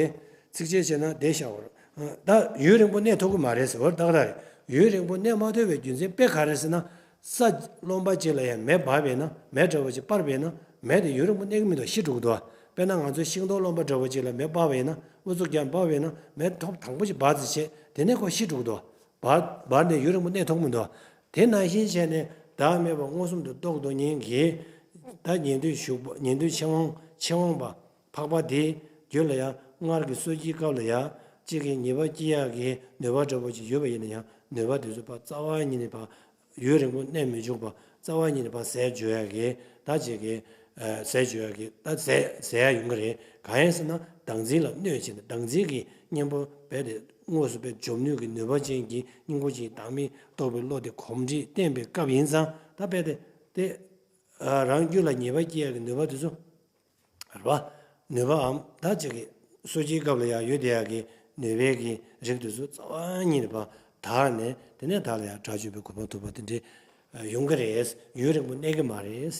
ཚིགས་བཅད་བྱས་ན་དེ་བཞག་འོ། ད་ཡུན་རིང་པོ་གནས་ཐུབ་ཀྱི་མ་རེད་ཟེར་བ་ཏག་ཏག་རེད། ཡུན་རིང་པོ་གནས་མ་ཐུབ་པའི་རྒྱུ་མཚན་དཔེ་ག་རེ་ཟེར་ན། ས་རློན་པ་ཅིག་ལ་ཡང་མེ་འབར་བས་ན་མེ་འདྲ་བོ་ཅིག་སྤར་བས་ན་མེ་དེ་ཡུན་རིང་པོ་གནས་ཀྱི་མི་འདུག་ཤི་འགྲོ་གི་འདུག་དཔེར་ན་ང་ཚོ་ཤིང་ཏོག་རློན་པ་འདྲ་བོ་ཅིག་ལ་མེ་སྤར་བས་ན་ཨུ་ཚུགས་ཀྱང་སྤར་བས་ན་མེ་ཐོག་དང་པོ་ཅིག་འབར་ཙམ་བྱས་དེ་ནས་ཁོ་ཤི་འགྲོ་གི་འདུག་འབར་འབར་ནས་ཡུན་རིང་པོ་གནས་ཐུབ་མི་འདུག་དེ་ནང་བཞིན་བྱས་ནས་བདག་མེད་པ་མངོན་སུམ་དུ་རྟོགས་འདོད་མཁན་གྱི་ད་ཉན་ཐོས་ཞུགས་པ་ཉན་ཐོས་ཆེན་དབང་ཆེན་དབང་པ་འཕགས་པ་དེའི་རྒྱུད་ལ་ཡང་སྔར་གྱི་སོ་སྐྱེའི་སྐབས་ལ་ཡང་གཅིག་གིས་ཉེས་པ་སྐྱེ་ཡག་གི་ནུས་པ་འདྲ་པོ་ཅིག་ཡོད་པ་ཡིན་ན་ཡང་ནུས་པ་དེ་ཚོ་ཕར་རྩ་བ་ཉིད་ནས་ཕར་ཡུན་རིང་པོ་གནས་མི་འཇུག་པ་རྩ་བ་ཉིད་ནས་ཕར་ཟད་འགྲོ་ཡག་གི་ད་ཅིག་གི་ཟད་འགྲོ་ཡག་གི་ད་ཟད་ཟད་ཡག་ཡོང་གི་རེད། གང་ཡིན་ཟེར་ན་བདག་འཛིན་ལ་གནོད་བྱས་ནས་བདག་འཛིན་གྱི་གཉེན་པོ་རྦད་དེ་དངོས་སུ་རྦད་འཇོམས་ནུས་ཀྱི་ནུས་པ་ཅན་གྱི་སྙིང་པོ་ཅན་བདག་མེད་རྟོགས་པའི་བློ་དེ་གོམས་འདྲིས་བརྟན་པའི་སྐབས་ཡིན་ཙང་ད་རྦད་དེ་དེ་རང་རྒྱུད་ལ་ཉེས་པ་སྐྱེ་ཡག་གི་ནུས་པ་དེ་ཚོ་རེད་པ། ནུས་པའམ་ད་ཅིག་གི་སོ་སྐྱེའི་སྐབས་ལ་ཡང་ཡོད་བསྡད་ཡག་གི་ནུས་པའི་གི་རིགས་དེ་ཚོ་རྩ་བ་ཉིད་ནས་ཕར་དག་ནས་དེ་ནས་བདག་ལ་ཡང་དགྲ་བཅོམ་པའི་གོ་འཕང་ཐོབ་པ་དེ་འདྲའི་ཡོང་གི་རེད། ཡུན་རིང་པོ་གནས་ཀྱི་མ་རེད།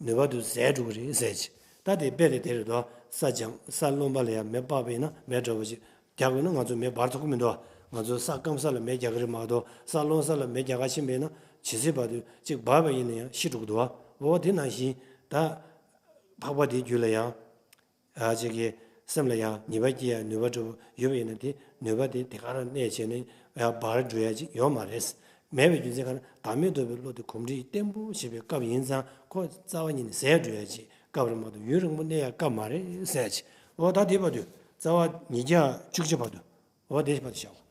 ནུས་པ་དེ་ཟད་འགྲོ་གི་རེད་ཟེར་གྱི། ད་དེ་དཔེ་དེ་དེ་རེད་དོ། ས་སྦྱང་ས་རློན་པ་ལ་ཡང་མེ་སྤར་བས་ན་མེ་འདྲ་བོ་ཞིག་རྒྱག་དགོས་ན་ང་ཚོ་མེ་འབར་ཐུབ་ཀྱི་མི་འདུག་ང་ཚོ་ས་སྐམ་ས་ལ་མེ་རྒྱག་གི་རེད་མ་གཏོགས་ས་རློན་ས་ལ་མེ་རྒྱག་ག་ཕྱིན་པས་ན་ཇི་སྲིད་བར་དུ་གཅིག་འབར་བ་ཡིན་ན་ཡང་ཤི་འགྲོ་གི་འདུག་འོ་དེ་ནང་བཞིན་ད་འཕགས་པ་དེའི་རྒྱུད་ལ་ཡང་ཨ་ཅིག་གི་སེམས་ལ་ཡང་ཉེས་པ་སྐྱེ་ཡ་ནུས་པ་འདྲ་བོ་ཡོད་པ་ཡིན་ན་དེ་ནུས་པ་དེ་དེ་ག་རང་གནས་བྱས་ནས་ཡང་འབར་འགྲོ་ཡ་ཅིག་ཡོད་མ་རེད། མེད་པའི་རྒྱུ་མཚན་ག་རེ་བདག་མེད་རྟོགས་པའི་བློ་དེ་གོམས་འདྲིས་བརྟན་པོ་བྱེད་པའི་སྐབས་ཡིན་ཙང་ཁོ་རྩ་བ་ཉིད་ནས་ཟད་འགྲོ་ཡ་ཅིག་སྐབས་རེད་མ་གཏོགས་ཡུན་རིང་པོ་གནས་ཡ་སྐབས་མ་རེད་ཟེར་ཅིག་འོ་ད་དེ་བར་དུ་རྩ་བ་ཉིས་བརྒྱ་བཅུ་གཅིག་བར་དུ་འོ་དེ་བར་དུ་བཞག